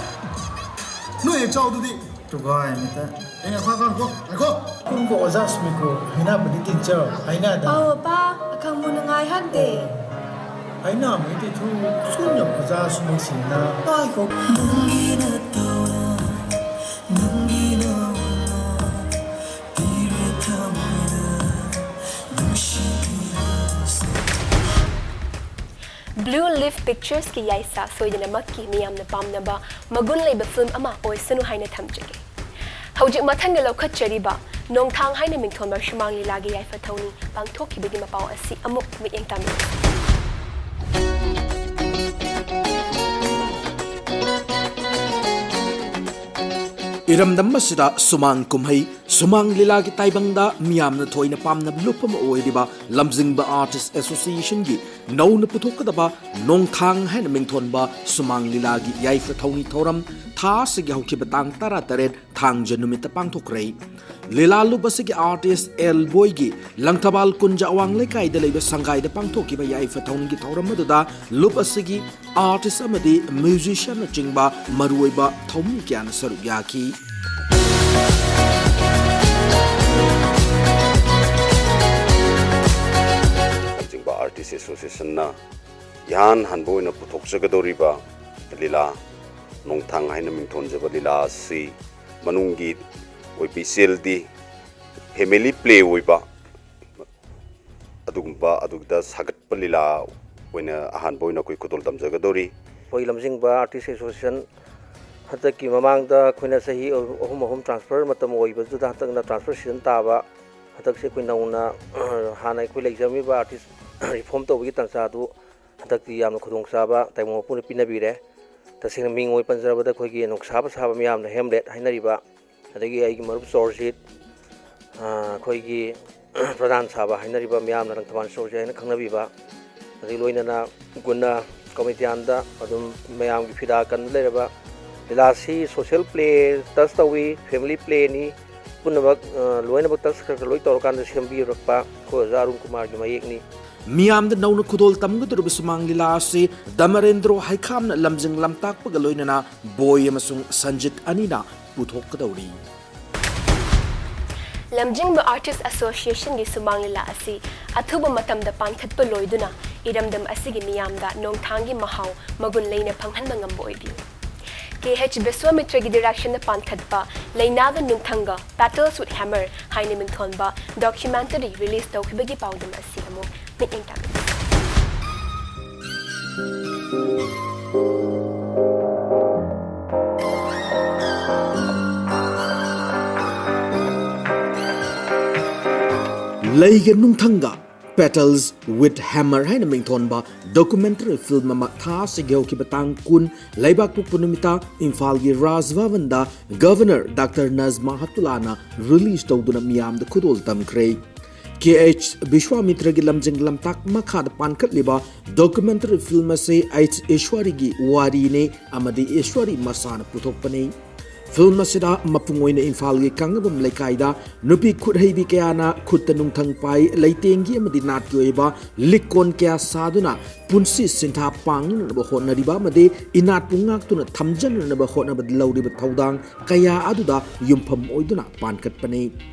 ꯅꯣꯏ ꯍꯦꯛ ꯆꯥꯎꯗꯨꯗꯤ꯫ ꯇꯨꯒꯥꯏ ꯃꯤꯇ꯫ ꯑꯦ, ꯉꯥꯏꯈꯣ, ꯉꯥꯏꯈꯣ, ꯉꯥꯏꯈꯣ꯫ ꯀꯨꯝꯕ ꯑꯣꯖꯥ ꯁꯨꯃꯤꯀꯣ, ꯍꯩꯅꯕꯗꯤ ꯇꯤꯟꯆꯧ, ꯍꯩꯅꯗ꯫ ꯑꯧ, ꯑꯄꯥ, ꯑꯈꯪꯕꯨ ꯅꯨꯡꯉꯥꯏ ꯍꯟꯗꯦ꯫ ꯍꯩꯅꯕꯗꯤ ꯇꯤꯊꯨ, ꯁꯨꯝꯅ ꯑꯣꯖꯥ ꯁꯨꯃꯛꯁꯤꯡꯅ꯫ ꯉꯥꯏꯈꯣ꯫ Blue Leaf Picturesꯀꯤ ꯌꯥꯏꯁꯥ ꯁꯣꯏꯗꯅꯃꯛꯀꯤ ꯃꯤꯌꯥꯝꯅ ꯄꯥꯝꯅꯕ ꯃꯒꯨꯟ ꯂꯩꯕ ꯐꯤꯂꯝ ꯑꯃ ꯑꯣꯏꯁꯅꯨ ꯍꯥꯏꯅ ꯊꯝꯖꯒꯦ꯫ ꯍꯧꯖꯤꯛ ꯃꯊꯪꯗ ꯂꯧꯈꯠꯆꯔꯤꯕ ꯅꯣꯡꯊꯥꯡ ꯍꯥꯏꯅ ꯃꯤꯡꯊꯣꯟꯕ ꯁꯨꯃꯥꯡ ꯂꯤꯂꯥꯒꯤ ꯌꯥꯏꯐ ꯊꯧꯅꯤ ꯄꯥꯡꯊꯣꯛꯈꯤꯕꯒꯤ ꯃꯄꯥꯎ ꯑꯁꯤ ꯑꯃꯨꯛ ꯃꯤꯠꯌꯦꯡ ꯇꯥꯃꯤꯟꯅꯁꯤ꯫ ꯏꯔꯝꯗꯝ ꯑꯁꯤꯗ ꯁꯨꯃꯥꯡ ꯀꯨꯝꯍꯩ, ꯁꯨꯃꯥꯡ ꯂꯤꯂꯥꯒꯤ ꯇꯥꯏꯕꯪꯗ ꯃꯤꯌꯥꯝꯅ ꯊꯣꯏꯅ ꯄꯥꯝꯅꯕ ꯂꯨꯞ ꯑꯃ ꯑꯣꯏꯔꯤꯕ ꯂꯝꯖꯤꯡꯕ Artist Associationꯒꯤ ꯅꯧꯅ ꯄꯨꯊꯣꯛꯀꯗꯕ ꯅꯣꯡꯊꯥꯡ ꯍꯥꯏꯅ ꯃꯤꯡꯊꯣꯟꯕ ꯁꯨꯃꯥꯡ ꯂꯤꯂꯥꯒꯤ ꯌꯥꯏꯐ ꯊꯧꯅꯤ ꯊꯧꯔꯝ ꯊꯥ ꯑꯁꯤꯒꯤ ꯍꯧꯈꯤꯕ ꯇꯥꯡ ꯇꯔꯥꯇꯔꯦꯠ ꯊꯥꯡꯖ ꯅꯨꯃꯤꯠꯇ ꯄꯥꯡꯊꯣꯛꯈ꯭ꯔꯦ꯫ ꯂꯤꯂꯥ ꯂꯨꯞ ꯑꯁꯤꯒꯤ artist ꯑꯦꯜ ꯕꯣꯏꯒꯤ ꯂꯪꯊꯕꯥꯜ ꯀꯨꯟꯖ ꯑꯋꯥꯡ ꯂꯩꯀꯥꯏꯗ ꯂꯩꯕ ꯁꯪꯒꯥꯏꯗ ꯄꯥꯡꯊꯣꯛꯈꯤꯕ ꯌꯥꯏꯐ ꯊꯧꯅꯤꯒꯤ ꯊꯧꯔꯝ ꯑꯗꯨꯗ ꯂꯨꯞ ꯑꯁꯤꯒꯤ artist ꯑꯃꯗꯤ musicianꯅꯆꯤꯡꯕ ꯃꯔꯨꯑꯣꯏꯕ ꯊꯧꯃꯤ ꯀꯌꯥꯅ ꯁꯔꯨꯛ ꯌꯥꯈꯤ꯫ ꯂꯝꯖꯤꯡꯕ Artist Associationꯅ ꯏꯍꯥꯟ ꯍꯥꯟꯕ ꯑꯣꯏꯅ ꯄꯨꯊꯣꯛꯆꯒꯗꯧꯔꯤꯕ ꯂꯤꯂꯥ ꯅꯣꯡꯊꯥꯡ ꯍꯥꯏꯅ ꯃꯤꯡꯊꯣꯟꯖꯕ ꯂꯤꯂꯥ ꯑꯁꯤ ꯃꯅꯨꯡꯒꯤ ꯑꯣꯏꯕ ꯏꯆꯦꯜꯗꯤ family play ꯑꯣꯏꯕ ꯑꯗꯨꯒꯨꯝꯕ ꯑꯗꯨꯗ ꯁꯥꯒꯠꯄ ꯂꯤꯂꯥ ꯑꯣꯏꯅ ꯑꯍꯥꯟꯕ ꯑꯣꯏꯅ ꯑꯩꯈꯣꯏ ꯈꯨꯗꯣꯜ ꯇꯝꯖꯒꯗꯧꯔꯤ꯫ ꯑꯩꯈꯣꯏ ꯂꯝꯖꯤꯡꯕ Artist Association ꯍꯟꯗꯛꯀꯤ ꯃꯃꯥꯡꯗ ꯑꯩꯈꯣꯏꯅ ꯆꯍꯤ ꯑꯍꯨꯝ ꯑꯍꯨꯝ transfer ꯃꯇꯝ ꯑꯣꯏꯕꯗꯨꯗ ꯍꯟꯗꯛꯅ transfer season ꯇꯥꯕ꯫ ꯍꯟꯗꯛꯁꯦ ꯑꯩꯈꯣꯏ ꯅꯧꯅ ꯍꯥꯟꯅ ꯑꯩꯈꯣꯏ ꯂꯩꯖꯔꯝꯃꯤꯕ artist reform ꯇꯧꯕꯒꯤ ꯇꯥꯟꯖꯥꯗꯨ ꯍꯟꯗꯛꯇꯤ ꯌꯥꯝꯅ ꯈꯨꯗꯣꯡꯆꯥꯕ ꯇꯥꯏꯕꯪ ꯃꯄꯨꯅ ꯄꯤꯅꯕꯤꯔꯦ꯫ ꯇꯁꯦꯡꯅ ꯃꯤꯡ ꯑꯣꯏ ꯄꯟꯖꯔꯕꯗ ꯑꯩꯈꯣꯏꯒꯤ ꯅꯣꯡꯁꯥꯕ ꯁꯥꯕ ꯃꯤꯌꯥꯝꯅ ꯍꯦꯝꯂꯦꯠ ꯍꯥꯏꯅꯔꯤꯕ, ꯑꯗꯒꯤ ꯑꯩꯒꯤ ꯃꯔꯨꯞ ꯆꯣꯔꯖꯤꯠ, ꯑ, ꯑꯩꯈꯣꯏꯒꯤ ꯄ꯭ꯔꯙꯥꯟ ꯁꯥꯕ ꯍꯥꯏꯅꯔꯤꯕ ꯃꯤꯌꯥꯝꯅ ꯂꯪꯊꯕꯥꯜ ꯆꯣꯔꯖꯤꯠ ꯍꯥꯏꯅ ꯈꯪꯅꯕꯤꯕ, ꯑꯗꯒꯤ ꯂꯣꯏꯅꯅ ꯒꯨꯟꯅ ꯀꯣꯃꯦꯗꯤꯌꯥꯟꯗ ꯑꯗꯨꯝ ꯃꯌꯥꯝꯒꯤ ꯐꯤꯗꯥ ꯀꯟꯕ ꯂꯩꯔꯕ ꯂꯤꯂꯥꯁꯤ social play touch ꯇꯧꯏ, family playꯅꯤ, ꯄꯨꯝꯅꯃꯛ, ꯑ, ꯂꯣꯏꯅꯃꯛ touch ꯈꯔ ꯈꯔ ꯂꯣꯏ ꯇꯧꯔꯀꯥꯟꯗ ꯁꯦꯝꯕꯤꯔꯛꯄ ꯑꯩꯈꯣꯏ ꯑꯣꯖꯥ ꯑꯔꯨꯟ ꯀꯨꯃꯥꯔꯒꯤ ꯃꯌꯦꯛꯅꯤ꯫ ꯃꯤꯌꯥꯝꯗ ꯅꯧꯅ ꯈꯨꯗꯣꯜ ꯇꯝꯒꯗꯧꯔꯤꯕ ꯁꯨꯃꯥꯡ ꯂꯤꯂꯥ ꯑꯁꯤ ꯗꯃꯔꯦꯟꯗ꯭ꯔꯣ ꯍꯩꯈꯥꯝꯅ ꯂꯝꯖꯤꯡ ꯂꯝꯇꯥꯛꯄꯒ ꯂꯣꯏꯅꯅ ꯕꯣꯏ ꯑꯃꯁꯨꯡ ꯁꯟꯖꯤꯠ ꯑꯅꯤꯅ ꯄꯨꯊꯣꯛꯀꯗꯧꯔꯤ꯫ ꯂꯝꯖꯤꯡꯕ Artist Associationꯒꯤ ꯁꯨꯃꯥꯡ ꯂꯤꯂꯥ ꯑꯁꯤ ꯑꯊꯨꯕ ꯃꯇꯝꯗ ꯄꯥꯟꯈꯠꯄ ꯂꯣꯏꯗꯨꯅ ꯏꯔꯝꯗꯝ ꯑꯁꯤꯒꯤ ꯃꯤꯌꯥꯝꯗ ꯅꯣꯡꯊꯥꯡꯒꯤ ꯃꯍꯥꯎ ꯃꯒꯨꯟ ꯂꯩꯅ ꯐꯪꯍꯟꯕ ꯉꯝꯕ ꯑꯣꯏꯕꯤꯌꯨ꯫ ꯀꯦ ꯑꯩꯆ ꯕꯤꯁ꯭ꯋꯥꯃꯤꯇ꯭ꯔꯒꯤ directionꯗ ꯄꯥꯟꯈꯠꯄ ꯂꯩꯅꯥꯒ ꯅꯨꯡꯊꯪꯒ Petals with Hammer ꯍꯥꯏꯅ ꯃꯤꯡꯊꯣꯟꯕ documentary release ꯇꯧꯈꯤꯕꯒꯤ ꯄꯥꯎꯗꯝ ꯑꯁꯤ ꯑꯃꯨꯛ ꯃꯤꯠꯌꯦꯡ ꯇꯥꯕꯤꯌꯨ꯫ ꯂꯩꯒ ꯅꯨꯡꯊꯪꯒ Petals with Hammer ꯍꯥꯏꯅ ꯃꯤꯡꯊꯣꯟꯕ documentary film ꯑꯃ ꯊꯥ ꯑꯁꯤꯒꯤ ꯍꯧꯈꯤꯕ ꯇꯥꯡ ꯀꯨꯟ ꯂꯩꯕꯥꯛꯄꯣꯛꯄ ꯅꯨꯃꯤꯠꯇ ꯏꯝꯐꯥꯜꯒꯤ ꯔꯥꯖ ꯚꯕꯟꯗ Governor Doctor ꯅꯖꯃꯥ ꯍꯦꯞꯇꯨꯂꯥꯅ release ꯇꯧꯗꯨꯅ ꯃꯤꯌꯥꯝꯗ ꯈꯨꯗꯣꯜ ꯇꯝꯈ꯭ꯔꯦ꯫ ꯀꯦ ꯑꯩꯆ ꯕꯤꯁ꯭ꯋꯥꯃꯤꯇ꯭ꯔꯒꯤ ꯂꯝꯖꯤꯡ ꯂꯝꯇꯥꯛ ꯃꯈꯥꯗ ꯄꯥꯟꯈꯠꯂꯤꯕ documentary film ꯑꯁꯤ ꯑꯩꯆ ꯏꯁ꯭ꯋꯥꯔꯤꯒꯤ ꯋꯥꯔꯤꯅꯤ ꯑꯃꯗꯤ ꯏꯁ꯭ꯋꯥꯔꯤ ꯃꯁꯥꯅ ꯄꯨꯊꯣꯛꯄꯅꯤ꯫ Film ꯑꯁꯤꯗ ꯃꯄꯨꯡ ꯑꯣꯏꯅ ꯏꯝꯐꯥꯜꯒꯤ ꯀꯥꯡꯉꯕꯝ ꯂꯩꯀꯥꯏꯗ ꯅꯨꯄꯤ ꯈꯨꯠꯍꯩꯕꯤ ꯀꯌꯥꯅ ꯈꯨꯠꯇ ꯅꯨꯡꯊꯪ ꯄꯥꯏ, ꯂꯩꯇꯦꯡꯒꯤ ꯑꯃꯗꯤ ꯅꯥꯠꯀꯤ ꯑꯣꯏꯕ ꯂꯤꯛꯀꯣꯟ ꯀꯌꯥ ꯁꯥꯗꯨꯅ ꯄꯨꯟꯁꯤ ꯁꯤꯟꯊꯥ ꯄꯥꯡꯅꯅꯕ ꯍꯣꯠꯅꯔꯤꯕ ꯑꯃꯗꯤ ꯏꯅꯥꯠꯄꯨ ꯉꯥꯛꯇꯨꯅ ꯊꯝꯖꯅꯅꯕ ꯍꯣꯠꯅꯕꯗ ꯂꯧꯔꯤꯕ ꯊꯧꯗꯥꯡ ꯀꯌꯥ ꯑꯗꯨꯗ ꯌꯨꯝꯐꯝ ꯑꯣꯏꯗꯨꯅ ꯄꯥꯟꯈꯠꯄꯅꯤ꯫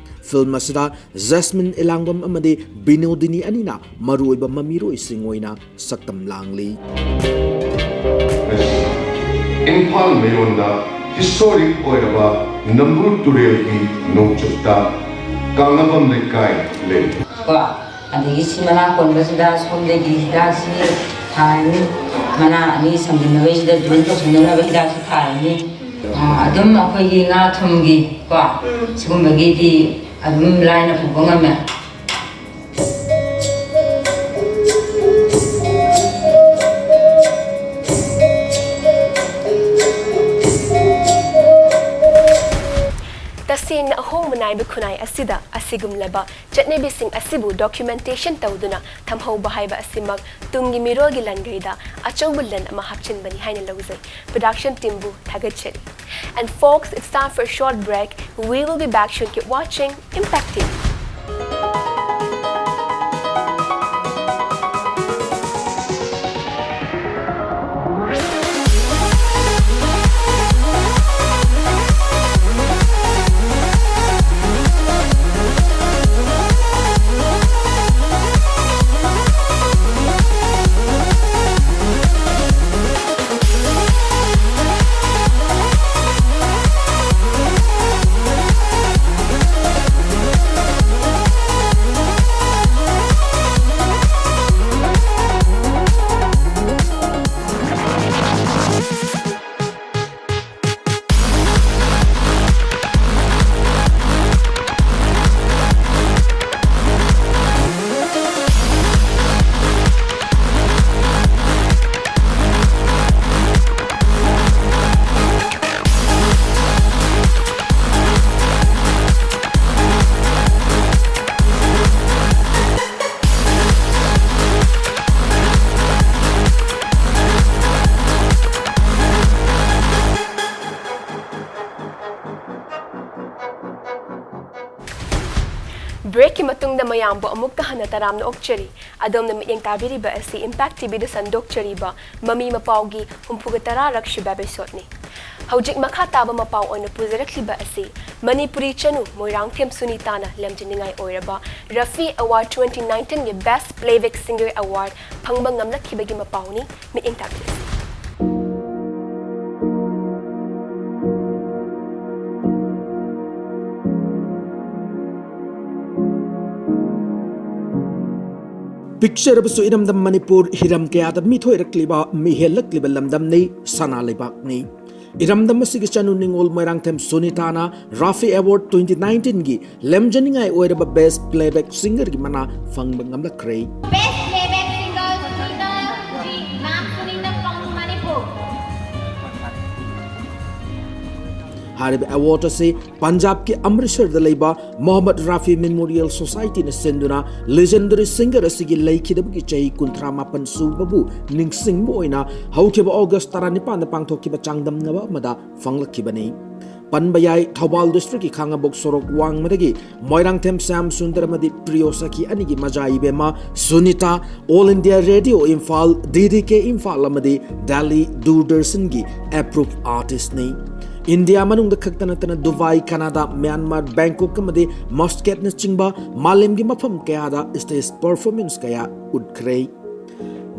Film ꯑꯁꯤꯗ ꯖꯁꯃꯤꯟ ꯏꯂꯥꯡꯕꯝ ꯑꯃꯗꯤ ꯕꯤꯅꯣꯗꯤꯅꯤ ꯑꯅꯤꯅ ꯃꯔꯨꯑꯣꯏꯕ ꯃꯃꯤꯔꯣꯏꯁꯤꯡ ꯑꯣꯏꯅ ꯁꯛꯇꯝ ꯂꯥꯡꯂꯤ꯫ ꯏꯝꯐꯥꯜ ꯃꯌꯣꯟꯗ ꯍꯤꯁꯇꯣꯔꯤꯛ ꯑꯣꯏꯔꯕ ꯅꯝꯕꯨꯜ ꯇꯨꯔꯦꯜꯒꯤ ꯅꯣꯡꯆꯨꯞꯇ ꯀꯥꯡꯉꯕꯝ ꯂꯩꯀꯥꯏ ꯂꯩ꯫ ꯀꯣ, ꯑꯗꯒꯤ ꯁꯤ ꯃꯅꯥ ꯀꯣꯟꯕꯁꯤꯗ ꯁꯣꯝꯗꯒꯤ ꯍꯤꯗꯥꯛꯁꯤ ꯊꯥꯔꯅꯤ, ꯃꯅꯥ ꯑꯅꯤ ꯁꯝꯖꯤꯟꯅꯕꯁꯤꯗ ꯖꯣꯏꯟ ꯇꯧꯁꯤꯟꯅꯅꯕ ꯍꯤꯗꯥꯛꯁꯤ ꯊꯥꯔꯅꯤ꯫ ꯑ, ꯑꯗꯨꯝ ꯑꯩꯈꯣꯏꯒꯤ ꯉꯥ ꯊꯨꯝꯒꯤ ꯀꯣ, ꯁꯤꯒꯨꯝꯕꯒꯤꯗꯤ ꯑꯗꯨꯝ ꯂꯥꯏꯅ ꯄꯨꯕ ꯉꯝꯃꯦ꯫ ꯇꯁꯦꯡꯅ ꯑꯍꯣꯡꯕ ꯅꯥꯏꯕ ꯈꯨꯟꯅꯥꯏ ꯑꯁꯤꯗ ꯑꯁꯤꯒꯨꯝꯂꯕ ꯆꯠꯅꯕꯤꯁꯤꯡ ꯑꯁꯤꯕꯨ documentation ꯇꯧꯗꯨꯅ ꯊꯝꯍꯧꯕ ꯍꯥꯏꯕ ꯑꯁꯤꯃꯛ ꯇꯨꯡꯒꯤ ꯃꯤꯔꯣꯜꯒꯤ ꯂꯟꯒꯩꯗ ꯑꯆꯧꯕ ꯂꯟ ꯑꯃ ꯍꯥꯞꯆꯤꯟꯕꯅꯤ ꯍꯥꯏꯅ ꯂꯧꯖꯩ꯫ Production teamꯕꯨ ꯊꯥꯒꯠꯆꯔꯤ꯫ And folks, it's time for a short break. We will be back soon. Keep watching Impact T V. Breakꯀꯤ ꯃꯇꯨꯡꯗ ꯃꯌꯥꯝꯕꯨ ꯑꯃꯨꯛꯀ ꯍꯟꯅ ꯇꯔꯥꯝꯅ ꯑꯣꯛꯆꯔꯤ꯫ ꯑꯗꯣꯝꯅ ꯃꯤꯠꯌꯦꯡ ꯇꯥꯕꯤꯔꯤꯕ ꯑꯁꯤ Impact TVꯗ ꯁꯟꯗꯣꯛꯆꯔꯤꯕ ꯃꯃꯤ ꯃꯄꯥꯎꯒꯤ ꯍꯨꯝꯐꯨꯒ ꯇꯔꯥꯔꯛ ꯁꯨꯕ episodeꯅꯤ꯫ ꯍꯧꯖꯤꯛ ꯃꯈꯥ ꯇꯥꯕ ꯃꯄꯥꯎ ꯑꯣꯏꯅ ꯄꯨꯖꯔꯛꯂꯤꯕ ꯑꯁꯤ ꯃꯅꯤꯄꯨꯔꯤ ꯆꯅꯨ ꯃꯣꯏꯔꯥꯡꯊꯦꯝ ꯁꯨꯅꯤꯇꯥꯅ ꯂꯝꯖꯤꯡꯅꯤꯡꯉꯥꯏ ꯑꯣꯏꯔꯕ Rafi Award twenty nineteenꯒꯤ Best Playback Singer Award ꯐꯪꯕ ꯉꯝꯂꯛꯈꯤꯕꯒꯤ ꯃꯄꯥꯎꯅꯤ꯫ ꯃꯤꯠꯌꯦꯡ ꯇꯥꯕꯤꯔꯁꯤ꯫ ꯄꯤꯛꯆꯔꯕꯁꯨ ꯏꯔꯝꯗꯝ ꯃꯅꯤꯄꯨꯔ ꯍꯤꯔꯝ ꯀꯌꯥꯗ ꯃꯤꯊꯣꯏꯔꯛꯂꯤꯕ, ꯃꯤꯍꯦꯜꯂꯛꯂꯤꯕ ꯂꯝꯗꯝꯅꯤ, ꯁꯅꯥ ꯂꯩꯕꯥꯛꯅꯤ꯫ ꯏꯔꯝꯗꯝ ꯑꯁꯤꯒꯤ ꯆꯅꯨ ꯅꯤꯉꯣꯜ Moirangthem ꯁꯨꯅꯤꯇꯥꯅ Rafi award twenty nineteen ꯒꯤ ꯂꯦꯝꯖꯅꯤꯡꯉꯥꯏ ꯑꯣꯏꯔꯕ Best Playback Singer ꯒꯤ ꯃꯅꯥ ꯐꯪꯕ ꯉꯝꯂꯛꯈ꯭ꯔꯦ꯫ Best Playback Singer Sunita G, ma'am Sunita from Manipur. ꯍꯥꯏꯔꯤꯕ ꯑꯦꯋꯥꯔꯗ ꯑꯁꯤ ꯄꯟꯖꯥꯕꯀꯤ ꯑꯃ꯭ꯔꯤꯠꯁꯔꯗ ꯂꯩꯕ ꯃꯣꯍꯝꯃꯗ ꯔꯥꯐꯤ ꯃꯦꯃꯣꯔꯤꯌꯦꯜ ꯁꯣꯁꯥꯏꯇꯤꯅ ꯁꯤꯟꯗꯨꯅ legendary singer ꯑꯁꯤꯒꯤ ꯂꯩꯈꯤꯗꯕꯒꯤ ꯆꯍꯤ ꯀꯨꯟꯊ꯭ꯔꯥ ꯃꯥꯄꯟ ꯁꯨꯕꯕꯨ ꯅꯤꯡꯁꯤꯡꯕ ꯑꯣꯏꯅ ꯍꯧꯈꯤꯕ ꯑꯣꯒꯁ ꯇꯔꯥꯅꯤꯄꯥꯟꯗ ꯄꯥꯡꯊꯣꯛꯈꯤꯕ ꯆꯥꯡꯗꯝꯅꯕ ꯑꯃꯗ ꯐꯪꯂꯛꯈꯤꯕꯅꯤ꯫ ꯄꯟꯕ ꯌꯥꯏ, ꯊꯧꯕꯥꯜ ꯗꯤꯁꯇ꯭ꯔꯤꯛꯀꯤ ꯈꯥꯉꯕꯣꯛ ꯁꯣꯔꯣꯛ ꯋꯥꯡꯃꯗꯒꯤ ꯃꯣꯏꯔꯥꯡꯊꯦꯝ ꯁ꯭ꯌꯥꯝ ꯁꯨꯟꯗꯔ ꯑꯃꯗꯤ ꯄ꯭ꯔꯤꯌꯣ ꯁꯈꯤ ꯑꯅꯤꯒꯤ ꯃꯖꯥ ꯏꯕꯦꯝꯃ Sunita, All India Radio Imphal, D D K Imphal ꯑꯃꯗꯤ ꯗꯦꯜꯂꯤ ꯗꯨꯔꯗꯔꯁꯟꯒꯤ approved artist ꯅꯤ꯫ ꯏꯟꯗꯤꯌꯥ ꯃꯅꯨꯡꯗ ꯈꯛꯇ ꯅꯠꯇꯅ ꯗꯨꯕꯥꯏ, ꯀꯅꯥꯗꯥ, ꯃ꯭ꯌꯥꯟꯃꯥꯔ, ꯕꯦꯡꯀꯣꯛ ꯑꯃꯗꯤ ꯃꯁꯀꯦꯠꯅꯆꯤꯡꯕ ꯃꯥꯂꯦꯝꯒꯤ ꯃꯐꯝ ꯀꯌꯥꯗ stage performance ꯀꯌꯥ ꯎꯠꯈ꯭ꯔꯦ꯫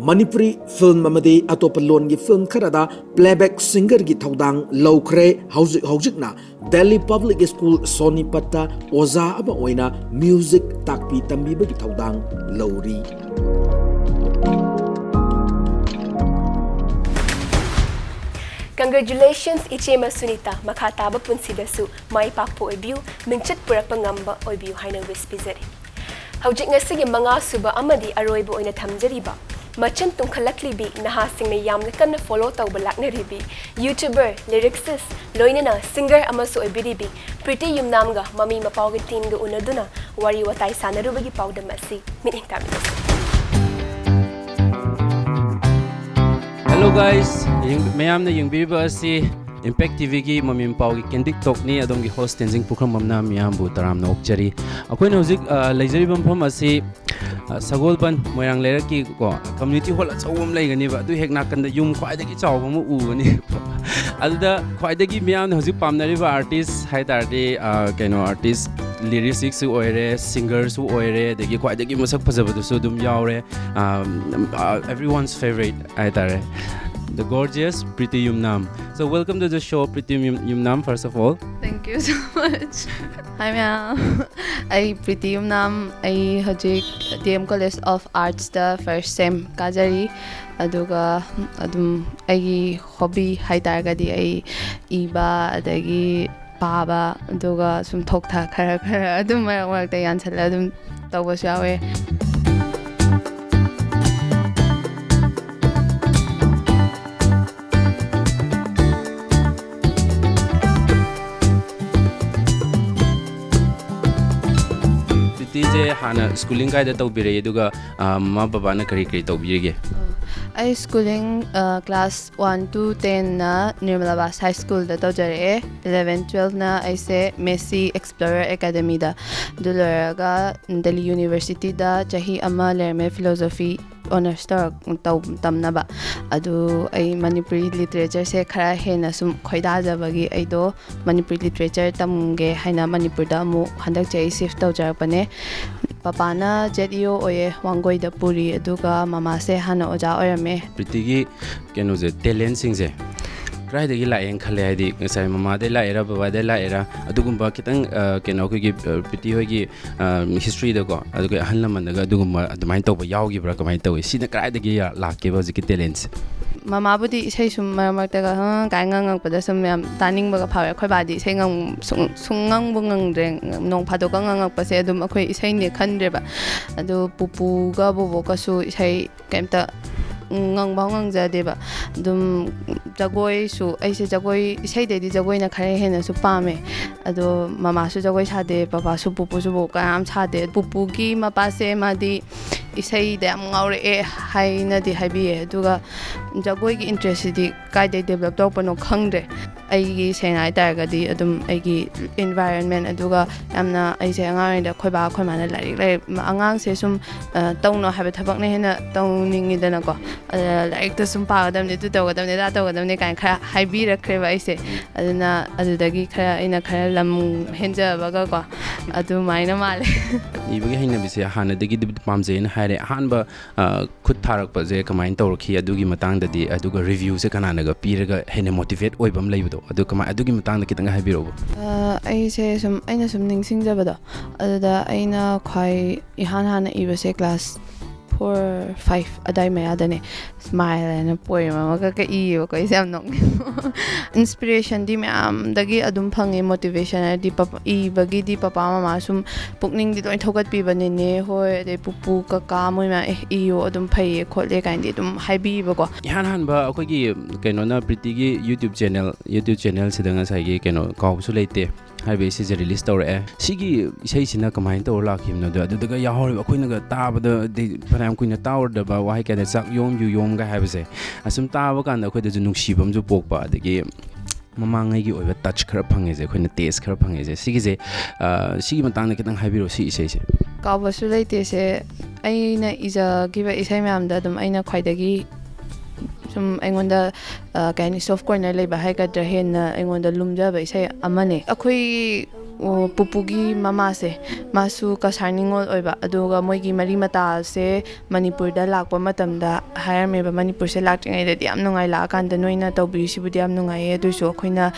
ꯃꯅꯤꯄꯨꯔꯤ ꯐꯤꯜꯝ ꯑꯃꯗꯤ ꯑꯇꯣꯞꯄ ꯂꯣꯟꯒꯤ ꯐꯤꯜꯝ ꯈꯔꯗ playback singer ꯒꯤ ꯊꯧꯗꯥꯡ ꯂꯧꯈ꯭ꯔꯦ꯫ ꯍꯧꯖꯤꯛ ꯍꯧꯖꯤꯛꯅ ꯗꯦꯜꯂꯤ ꯄꯕ꯭ꯂꯤꯛ ꯁ꯭ꯀꯨꯜ ꯁꯣꯅꯤꯄꯠꯇ ꯑꯣꯖꯥ ꯑꯃ ꯑꯣꯏꯅ ꯃ꯭ꯌꯨꯖꯤꯛ ꯇꯥꯛꯄꯤ ꯇꯝꯕꯤꯕꯒꯤ ꯊꯧꯗꯥꯡ ꯂꯧꯔꯤ꯫ Congratulations, ꯏꯆꯦꯃ ꯁꯨꯅꯤꯇꯥ, ꯃꯈꯥ ꯇꯥꯕ ꯄꯨꯟꯁꯤꯗꯁꯨ ꯃꯥꯏ ꯄꯥꯛꯄ ꯑꯣꯏꯕꯤꯌꯨ, ꯃꯤꯡꯆꯠ ꯄꯨꯔꯛꯄ ꯉꯝꯕ ꯑꯣꯏꯕꯤꯌꯨ ꯍꯥꯏꯅ wish ꯄꯤꯖꯔꯤ꯫ ꯍꯧꯖꯤꯛ ꯉꯁꯤꯒꯤ ꯃꯉꯥ ꯁꯨꯕ ꯑꯃꯗꯤ ꯑꯔꯣꯏꯕ ꯑꯣꯏꯅ ꯊꯝꯖꯔꯤꯕ, ꯃꯆꯤꯟ ꯇꯨꯝꯈꯠꯂꯛꯂꯤꯕꯤ, ꯅꯍꯥꯁꯤꯡꯅ ꯌꯥꯝꯅ ꯀꯟꯅ follow ꯇꯧꯕ ꯂꯥꯛꯅꯔꯤꯕꯤ YouTuber, lyricist, ꯂꯣꯏꯅꯅ singer ꯑꯃꯁꯨ ꯑꯣꯏꯕꯤꯔꯤꯕꯤ ꯄ꯭ꯔꯤꯇꯤ ꯌꯨꯝꯅꯥꯝꯒ ꯃꯃꯤ ꯃꯄꯥꯎꯒꯤ team ꯒ ꯎꯅꯗꯨꯅ ꯋꯥꯔꯤ ꯋꯥꯇꯥꯏ ꯁꯥꯟꯅꯔꯨꯕꯒꯤ ꯄꯥꯎꯗꯝ ꯑꯁꯤ ꯃꯤꯠꯌꯦꯡ ꯇꯥꯕꯤꯔꯁꯤ꯫ Hello guys, ꯌꯦꯡ-, ꯃꯌꯥꯝꯅ ꯌꯦꯡꯕꯤꯔꯤꯕ ꯑꯁꯤ Impact T V ꯒꯤ ꯃꯃꯤ ꯃꯄꯥꯎꯒꯤ Candid Talk ꯅꯤ꯫ ꯑꯗꯣꯝꯒꯤ host ꯇꯦꯟꯖꯤꯡ ꯄꯨꯈ꯭ꯔꯝꯕꯝꯅ ꯃꯤꯌꯥꯝꯕꯨ ꯇꯔꯥꯝꯅ ꯑꯣꯛꯆꯔꯤ꯫ ꯑꯩꯈꯣꯏꯅ ꯍꯧꯖꯤꯛ, ꯑ, ꯂꯩꯖꯔꯤꯕ ꯃꯐꯝ ꯑꯁꯤ, ꯑ, ꯁꯒꯣꯜꯕꯟ ꯃꯣꯏꯔꯥꯡ ꯂꯩꯔꯛꯀꯤ ꯀꯣ community hall ꯑꯆꯧꯕ ꯑꯃ ꯂꯩꯒꯅꯦꯕ꯫ ꯑꯗꯨ ꯍꯦꯛ ꯅꯥꯀꯟꯗ ꯌꯨꯝ ꯈ꯭ꯋꯥꯏꯗꯒꯤ ꯆꯥꯎꯕ ꯑꯃ ꯎꯒꯅꯤ꯫ ꯑꯗꯨꯗ ꯈ꯭ꯋꯥꯏꯗꯒꯤ ꯃꯤꯌꯥꯝꯅ ꯍꯧꯖꯤꯛ ꯄꯥꯝꯅꯔꯤꯕ artist ꯍꯥꯏ ꯇꯥꯔꯗꯤ, ꯑ, ꯀꯩꯅꯣ, artist, lyricist ꯁꯨ ꯑꯣꯏꯔꯦ, singer ꯁꯨ ꯑꯣꯏꯔꯦ, ꯑꯗꯒꯤ ꯈ꯭ꯋꯥꯏꯗꯒꯤ ꯃꯁꯛ ꯐꯖꯕꯗꯨꯁꯨ ꯑꯗꯨꯝ ꯌꯥꯎꯔꯦ꯫ ꯑ, ꯑ, everyone's favourite ꯍꯥꯏ ꯇꯥꯔꯦ꯫ the gorgeous Priti Yumnam. So welcome to the show, Priti Yum- Yumnam, first of all. Thank you so much. Hi, ma'am. ꯑꯩ ꯄ꯭ꯔꯤꯇꯤ ꯌꯨꯝꯅꯥꯝ꯫ ꯑꯩ ꯍꯧꯖꯤꯛ D M College of Artsꯇ first sem ꯀꯥꯖꯔꯤ꯫ ꯑꯗꯨꯒ ꯑꯗꯨꯝ ꯑꯩꯒꯤ hobby ꯍꯥꯏꯇꯥꯔꯒꯗꯤ ꯑꯩ ꯏꯕ, ꯑꯗꯒꯤ ꯄꯥꯕ, ꯑꯗꯨꯒ ꯁꯨꯝ ꯊꯣꯛ ꯊꯥꯛ ꯈꯔ ꯈꯔ ꯑꯗꯨꯝ ꯃꯔꯛ ꯃꯔꯛꯇ ꯌꯥꯟꯁꯜꯂ ꯑꯗꯨꯝ ꯇꯧꯕꯁꯨ ꯌꯥꯎꯋꯦ꯫ ꯄ꯭ꯔꯤꯇꯤꯁꯦ ꯍꯥꯟꯅ schooling ꯀꯥꯏꯗ ꯇꯧꯕꯤꯔꯛꯏ, ꯑꯗꯨꯒ ꯑ, ꯃꯃꯥ ꯕꯕꯥꯅ ꯀꯔꯤ ꯀꯔꯤ ꯇꯧꯕꯤꯔꯤꯒꯦ? ꯑꯩ schooling class one to tenꯅ Nirmala Das High Schoolꯗ ꯇꯧꯖꯔꯛꯑꯦ꯫ Eleven twelveꯅ ꯑꯩꯁꯦ Messi Explorer Academyꯗ, ꯑꯗꯨ ꯂꯣꯏꯔꯒ Delhi Universityꯗ ꯆꯍꯤ ꯑꯃ ꯂꯩꯔꯝꯃꯦ, philosophy honours ꯇꯧꯔꯛ ꯇꯧ ꯇꯝꯅꯕ꯫ ꯑꯗꯨ ꯑꯩ ꯃꯅꯤꯄꯨꯔꯤ literatureꯁꯦ ꯈꯔ ꯍꯦꯟꯅ ꯁꯨꯝ ꯈꯣꯏꯗꯥꯖꯕꯒꯤ ꯑꯩꯗꯣ ꯃꯅꯤꯄꯨꯔꯤ literature ꯇꯝꯒꯦ ꯍꯥꯏꯅ ꯃꯅꯤꯄꯨꯔꯗ ꯑꯃꯨꯛ ꯍꯟꯗꯛ ꯆꯍꯤ shift ꯇꯧꯖꯔꯛꯄꯅꯦ꯫ ꯄꯄꯥꯅ Z E O ꯑꯣꯏꯌꯦ, ꯋꯥꯡꯒꯣꯏꯗ ꯄꯨꯔꯤ, ꯑꯗꯨꯒ ꯃꯃꯥꯁꯦ ꯍꯥꯟꯅ ꯑꯣꯖꯥ ꯑꯣꯏꯔꯝꯃꯦ꯫ ꯄ꯭ꯔꯤꯇꯤꯒꯤ ꯀꯩꯅꯣꯁꯦ, talentꯁꯤꯡꯁꯦ ꯀꯗꯥꯏꯗꯒꯤ ꯂꯥꯛꯑꯦꯅ ꯈꯜꯂꯦ? ꯍꯥꯏꯗꯤ ꯉꯁꯥꯏ ꯃꯃꯥꯗꯩ ꯂꯥꯛꯏꯔꯥ, ꯕꯕꯥꯗꯩ ꯂꯥꯛꯏꯔꯥ, ꯑꯗꯨꯒꯨꯝꯕ ꯈꯤꯇꯪ ꯑ, ꯀꯩꯅꯣ, ꯑꯩꯈꯣꯏꯒꯤ ꯑ, ꯄ꯭ꯔꯤꯇꯤ ꯍꯣꯏꯒꯤ ꯑ, historyꯗꯀꯣ, ꯑꯗꯨꯒ ꯑꯍꯜ ꯂꯃꯟꯗꯒ ꯑꯗꯨꯒꯨꯝꯕ ꯑꯗꯨꯃꯥꯏꯅ ꯇꯧꯕ ꯌꯥꯎꯈꯤꯕ꯭ꯔꯥ? ꯀꯃꯥꯏꯅ ꯇꯧꯋꯤ? ꯁꯤꯅ ꯀꯗꯥꯏꯗꯒꯤ ꯂꯥꯛꯀꯦꯕ ꯍꯧꯖꯤꯛꯀꯤ talentꯁꯦ? ꯃꯃꯥꯕꯨꯗꯤ ꯏꯁꯩ ꯁꯨꯝ ꯃꯔꯛ ꯃꯔꯛꯇꯒ "ꯍꯥ" ꯀꯥꯏꯅ ꯉꯪꯉꯛꯄꯗ ꯁꯨꯝ ꯌꯥꯝ ꯇꯥꯅꯤꯡꯕꯒ ꯐꯥꯎꯋꯦ꯫ ꯑꯩꯈꯣꯏ ꯕꯥꯗꯤ ꯏꯁꯩ ꯉꯪ ꯁꯨꯡ ꯁꯨꯡ ꯉꯪꯕꯨ ꯉꯪꯗ꯭ꯔꯦ꯫ ꯅꯣꯡ ꯐꯥꯗꯣꯛꯀ ꯉꯪꯉꯛꯄꯁꯦ ꯑꯗꯨꯝ ꯑꯩꯈꯣꯏ ꯏꯁꯩꯅꯦ ꯈꯟꯗ꯭ꯔꯦꯕ꯫ ꯑꯗꯨ ꯄꯨꯄꯨꯒ ꯕꯣꯕꯣꯛꯀꯁꯨ ꯏꯁꯩ ꯀꯩꯝꯇ ꯉꯪꯐꯥꯎ ꯉꯪꯖꯗꯦꯕ꯫ ꯑꯗꯨꯝ ꯖꯒꯣꯏꯁꯨ, ꯑꯩꯁꯦ ꯖꯒꯣꯏ, ꯏꯁꯩꯗꯩꯗꯤ ꯖꯒꯣꯏꯅ ꯈꯔ ꯍꯦꯟꯅꯁꯨ ꯄꯥꯝꯃꯦ꯫ ꯑꯗꯣ ꯃꯃꯥꯁꯨ ꯖꯒꯣꯏ ꯁꯥꯗꯦ, ꯄꯄꯥꯁꯨ, ꯄꯨꯄꯨꯁꯨ ꯕꯣꯕꯣꯛ ꯀꯅꯥꯝ ꯁꯥꯗꯦ꯫ ꯄꯨꯄꯨꯒꯤ ꯃꯄꯥꯁꯦ ꯃꯥꯗꯤ ꯏꯁꯩꯗ ꯌꯥꯝ ꯉꯥꯎꯔꯛꯑꯦ ꯍꯥꯏꯅꯗꯤ ꯍꯥꯏꯕꯤꯌꯦ꯫ ꯑꯗꯨꯒ ꯖꯒꯣꯏꯒꯤ interestꯁꯤꯗꯤ ꯀꯥꯏꯗꯩ develop ꯇꯧꯔꯛꯄꯅꯣ ꯈꯪꯗ꯭ꯔꯦ꯫ ꯑꯩꯒꯤ ꯁꯦꯡꯅ ꯍꯥꯏꯇꯥꯔꯒꯗꯤ ꯑꯗꯨꯝ ꯑꯩꯒꯤ environment, ꯑꯗꯨꯒ ꯌꯥꯝꯅ ꯑꯩꯁꯦ ꯑꯉꯥꯡ ꯑꯣꯏꯔꯤꯉꯩꯗ ꯑꯩꯈꯣꯏ ꯕꯥ ꯑꯩꯈꯣꯏ ꯃꯥꯅ ꯂꯥꯏꯔꯤꯛ, ꯂꯥꯏꯔꯤꯛ, ꯑꯉꯥꯡꯁꯦ ꯁꯨꯝ ꯑ, ꯇꯧꯅꯣ ꯍꯥꯏꯕ ꯊꯕꯛꯅ ꯍꯦꯟꯅ ꯇꯧꯅꯤꯡꯉꯤꯗꯅꯀꯣ꯫ ꯑꯗ ꯂꯥꯏꯔꯤꯛꯇ ꯁꯨꯝ ꯄꯥꯒꯗꯕꯅꯤ, ꯑꯗꯨ ꯇꯧꯒꯗꯕꯅꯤ, ꯑꯗꯥ ꯇꯧꯒꯗꯕꯅꯤ ꯀꯥꯏꯅ ꯈꯔ ꯍꯥꯏꯕꯤꯔꯛꯈ꯭ꯔꯦꯕ ꯑꯩꯁꯦ꯫ ꯑꯗꯨꯅ ꯑꯗꯨꯗꯒꯤ ꯈꯔ ꯑꯩꯅ ꯈꯔ ꯂꯝ ꯍꯦꯟꯖꯕꯒꯀꯣ, ꯑꯗꯨꯃꯥꯏꯅ ꯃꯥꯜꯂꯦ꯫ ꯏꯕꯒꯤ ꯍꯩꯅꯕꯤꯁꯦ ꯍꯥꯟꯅꯗꯒꯤꯗꯤ ꯄꯥꯝꯖꯩꯅ ꯍꯥꯏꯔꯦ꯫ ꯑꯍꯥꯟꯕ, ꯑ, ꯈꯨꯠ ꯊꯥꯔꯛꯄꯁꯦ ꯀꯃꯥꯏꯅ ꯇꯧꯔꯛꯈꯤ? ꯑꯗꯨꯒꯤ ꯃꯇꯥꯡꯗꯗꯤ, ꯑꯗꯨꯒ review ꯁꯦ ꯀꯅꯥꯅꯒ ꯄꯤꯔꯒ ꯍꯦꯟꯅ motivate ꯑꯣꯏꯕ ꯑꯃ ꯂꯩꯕꯗꯣ, ꯑꯗꯨ ꯀꯃꯥꯏ-, ꯑꯗꯨꯒꯤ ꯃꯇꯥꯡꯗ ꯈꯤꯇꯪ ꯍꯥꯏꯕꯤꯔꯛꯎꯕ꯫ ꯑ, ꯑꯩꯁꯦ ꯁꯨꯝ, ꯑꯩꯅ ꯁꯨꯝ ꯅꯤꯡꯁꯤꯡꯖꯕꯗꯣ, ꯑꯗꯨꯗ ꯑꯩꯅ ꯈ꯭ꯋꯥꯏ ꯏꯍꯥꯟ ꯍꯥꯟꯅ ꯏꯕꯁꯦ class four, five ꯑꯗꯥꯏ ꯃꯌꯥꯗꯅꯦ꯫ Smile ꯍꯥꯏꯅ poem ꯑꯃꯈꯛꯀ ꯏꯌꯦꯕꯀꯣ꯫ ꯑꯩꯁꯦ ꯌꯥꯝ ꯅꯣꯛꯅꯤꯡꯕ꯫ Inspiration ꯗꯤ ꯃꯌꯥꯝꯗꯒꯤ ꯑꯗꯨꯝ ꯐꯪꯉꯦ, motivation ꯍꯥꯏꯗꯤ ꯄꯞ-, ꯏꯕꯒꯤꯗꯤ ꯄꯄꯥ ꯃꯃꯥ ꯁꯨꯝ ꯄꯨꯛꯅꯤꯡꯗꯤ ꯂꯣꯏ ꯊꯧꯒꯠꯄꯤꯕ, ꯅꯦꯅꯦ ꯍꯣꯏ, ꯑꯗꯩ ꯄꯨꯄꯨ, ꯀꯀꯥ, ꯃꯣꯏ ꯃꯌꯥꯝ, "ꯑꯦ, ꯏꯌꯣ, ꯑꯗꯨꯝ ꯐꯩꯌꯦ ꯈꯣꯠꯂꯦ" ꯀꯥꯏꯅꯗꯤ ꯑꯗꯨꯝ ꯍꯥꯏꯕꯤꯕꯀꯣ꯫ ꯏꯍꯥꯟ ꯍꯥꯟꯕ ꯑꯩꯈꯣꯏꯒꯤ ꯀꯩꯅꯣꯅ, ꯄ꯭ꯔꯤꯇꯤꯒꯤ YouTube channel, YouTube channel ꯁꯤꯗ ꯉꯁꯥꯏꯒꯤ ꯀꯩꯅꯣ ꯀꯥꯎꯕꯁꯨ ꯂꯩꯇꯦ ꯍꯥꯏꯕ ꯏꯁꯩꯁꯦ release ꯇꯧꯔꯛꯑꯦ꯫ ꯁꯤꯒꯤ ꯏꯁꯩꯁꯤꯅ ꯀꯃꯥꯏꯅ ꯇꯧꯔ ꯂꯥꯛꯈꯤꯕꯅꯣꯗꯣ, ꯑꯗꯨꯗꯒ ꯌꯥꯎꯍꯧꯔꯤꯕ ꯑꯩꯈꯣꯏꯅꯒ ꯇꯥꯕꯗ, ꯑꯗꯩ ꯐꯅꯌꯥꯝ ꯀꯨꯏꯅ ꯇꯥꯔꯨꯗꯕ ꯋꯥꯍꯩ ꯀꯌꯥꯗ "ꯆꯥꯛ ꯌꯣꯝ ꯌꯨ ꯌꯣꯝꯒ" ꯍꯥꯏꯕꯁꯦ, ꯑꯁꯨꯝ ꯇꯥꯕ ꯀꯥꯟꯗ ꯑꯩꯈꯣꯏꯗꯁꯨ ꯅꯨꯡꯁꯤꯕ ꯑꯃꯁꯨ ꯄꯣꯛꯄ, ꯑꯗꯒꯤ ꯃꯃꯥꯡꯉꯩꯒꯤ ꯑꯣꯏꯕ touch ꯈꯔ ꯐꯪꯉꯦꯁꯦ, ꯑꯩꯈꯣꯏꯅ taste ꯈꯔ ꯐꯪꯉꯦꯁꯦ꯫ ꯁꯤꯒꯤꯁꯦ, ꯑ, ꯁꯤꯒꯤ ꯃꯇꯥꯡꯗ ꯈꯤꯇꯪ ꯍꯥꯏꯕꯤꯔꯛꯑꯣ, ꯁꯤ ꯏꯁꯩꯁꯦ꯫ ꯀꯥꯎꯕꯁꯨ ꯂꯩꯇꯦꯁꯦ, ꯑꯩꯅ ꯏꯖꯈꯤꯕ ꯏꯁꯩ ꯃꯌꯥꯝꯗ ꯑꯗꯨꯝ ꯑꯩꯅ ꯈ꯭ꯋꯥꯏꯗꯒꯤ ꯁꯨꯝ ꯑꯩꯉꯣꯟꯗ, ꯑ, ꯀꯩ ꯍꯥꯏꯅꯤ, soft corner ꯂꯩꯕ ꯍꯥꯏꯒꯗ꯭ꯔꯥ, ꯍꯦꯟꯅ ꯑꯩꯉꯣꯟꯗ ꯂꯨꯝꯖꯕ ꯏꯁꯩ ꯑꯃꯅꯦ꯫ ꯑꯩꯈꯣꯏ, ꯑꯣ, ꯄꯨꯄꯨꯒꯤ ꯃꯃꯥꯁꯦ, ꯃꯥꯁꯨ ꯀꯁꯥꯔ ꯅꯤꯉꯣꯜ ꯑꯣꯏꯕ, ꯑꯗꯨꯒ ꯃꯣꯏꯒꯤ ꯃꯔꯤ ꯃꯇꯥꯁꯦ ꯃꯅꯤꯄꯨꯔꯗ ꯂꯥꯛꯄ ꯃꯇꯝꯗ ꯍꯥꯏꯔꯝꯃꯦꯕ, "ꯃꯅꯤꯄꯨꯔꯁꯦ ꯂꯥꯛꯇ꯭ꯔꯤꯉꯩꯗꯗꯤ ꯌꯥꯝ ꯅꯨꯡꯉꯥꯏ, ꯂꯥꯛꯑꯀꯥꯟꯗ ꯅꯣꯏꯅ ꯇꯧꯕꯤꯔꯤꯁꯤꯕꯨꯗꯤ ꯌꯥꯝ ꯅꯨꯡꯉꯥꯏꯌꯦ, ꯑꯗꯨꯏꯁꯨ ꯑꯩꯈꯣꯏꯅ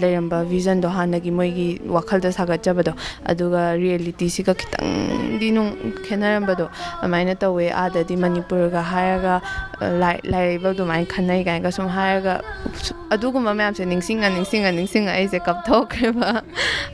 ꯂꯩꯔꯝꯕ vision ꯗꯣ, ꯍꯥꯟꯅꯒꯤ ꯃꯣꯏꯒꯤ ꯋꯥꯈꯜꯗ ꯁꯥꯒꯠꯆꯕꯗꯣ, ꯑꯗꯨꯒ reality ꯁꯤꯒ ꯈꯤꯇꯪꯗꯤ ꯅꯨꯡ-, ꯈꯦꯠꯅꯔꯝꯕꯗꯣ ꯑꯗꯨꯃꯥꯏꯅ ꯇꯧꯋꯦ꯫ ꯑꯥꯗꯗꯤ ꯃꯅꯤꯄꯨꯔꯒ ꯍꯥꯏꯔꯒ, ꯑ, ꯂꯥꯏ-, ꯂꯥꯏꯔꯩꯕꯥꯛ ꯑꯗꯨꯃꯥꯏꯅ ꯈꯟꯅꯩ" ꯀꯥꯏꯅꯒ ꯁꯨꯝ ꯍꯥꯏꯔꯒ, ꯑꯗꯨꯒꯨꯝꯕ ꯃꯌꯥꯝꯁꯦ ꯅꯤꯡꯁꯤꯡꯉ, ꯅꯤꯡꯁꯤꯡꯉ, ꯅꯤꯡꯁꯤꯡꯉ ꯑꯩꯁꯦ ꯀꯞꯊꯣꯛꯈ꯭ꯔꯦꯕ꯫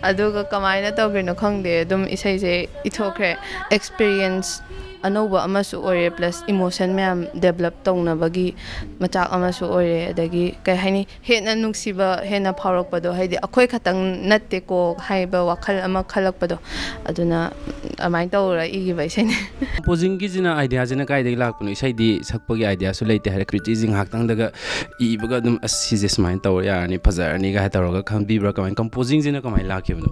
ꯑꯗꯨꯒ ꯀꯃꯥꯏꯅ ꯇꯧꯈ꯭ꯔꯤꯅꯣ ꯈꯪꯗꯦ, ꯑꯗꯨꯝ ꯏꯁꯩꯁꯦ ꯏꯊꯣꯛꯈ꯭ꯔꯦ꯫ Experience ꯑꯅꯧꯕ ꯑꯃꯁꯨ ꯑꯣꯏꯔꯦ, plus emotion ꯃꯌꯥꯝ develop ꯇꯧꯅꯕꯒꯤ ꯃꯆꯥꯛ ꯑꯃꯁꯨ ꯑꯣꯏꯔꯦ꯫ ꯑꯗꯒꯤ, ꯀꯩ ꯍꯥꯏꯅꯤ, ꯍꯦꯟꯅ ꯅꯨꯡꯁꯤꯕ, ꯍꯦꯟꯅ ꯐꯥꯎꯔꯛꯄꯗꯣ, ꯍꯥꯏꯗꯤ ꯑꯩꯈꯣꯏ ꯈꯛꯇꯪ ꯅꯠꯇꯦꯀꯣ ꯍꯥꯏꯕ ꯋꯥꯈꯜ ꯑꯃ ꯈꯜꯂꯛꯄꯗꯣ, ꯑꯗꯨꯅ ꯑꯗꯨꯃꯥꯏꯅ ꯇꯧꯔ ꯏꯈꯤꯕ ꯏꯁꯩꯅꯦ꯫ Composing ꯒꯤꯁꯤꯅ, idea ꯁꯤꯅ ꯀꯥꯏꯗꯒꯤ ꯂꯥꯛꯄꯅꯣ? ꯏꯁꯩꯗꯤ ꯁꯛꯄꯒꯤ idea ꯁꯨ ꯂꯩꯇꯦ ꯍꯥꯏꯔꯦ, ꯀ꯭ꯔꯤꯇꯤꯁꯤ ꯉꯥꯏꯍꯥꯛꯇꯪꯗꯒ ꯏꯕꯒ ꯑꯗꯨꯝ, "ꯑꯁ, ꯁꯤꯁꯦ ꯁꯨꯃꯥꯏꯅ ꯇꯧꯔ ꯌꯥꯔꯅꯤ, ꯐꯖꯔꯅꯤꯒ" ꯍꯥꯏ ꯇꯧꯔꯒ ꯈꯟꯕꯤꯕ꯭ꯔꯥ? ꯀꯃꯥꯏꯅ, composing ꯁꯤꯅ ꯀꯃꯥꯏꯅ ꯂꯥꯛꯈꯤꯕꯅꯣ?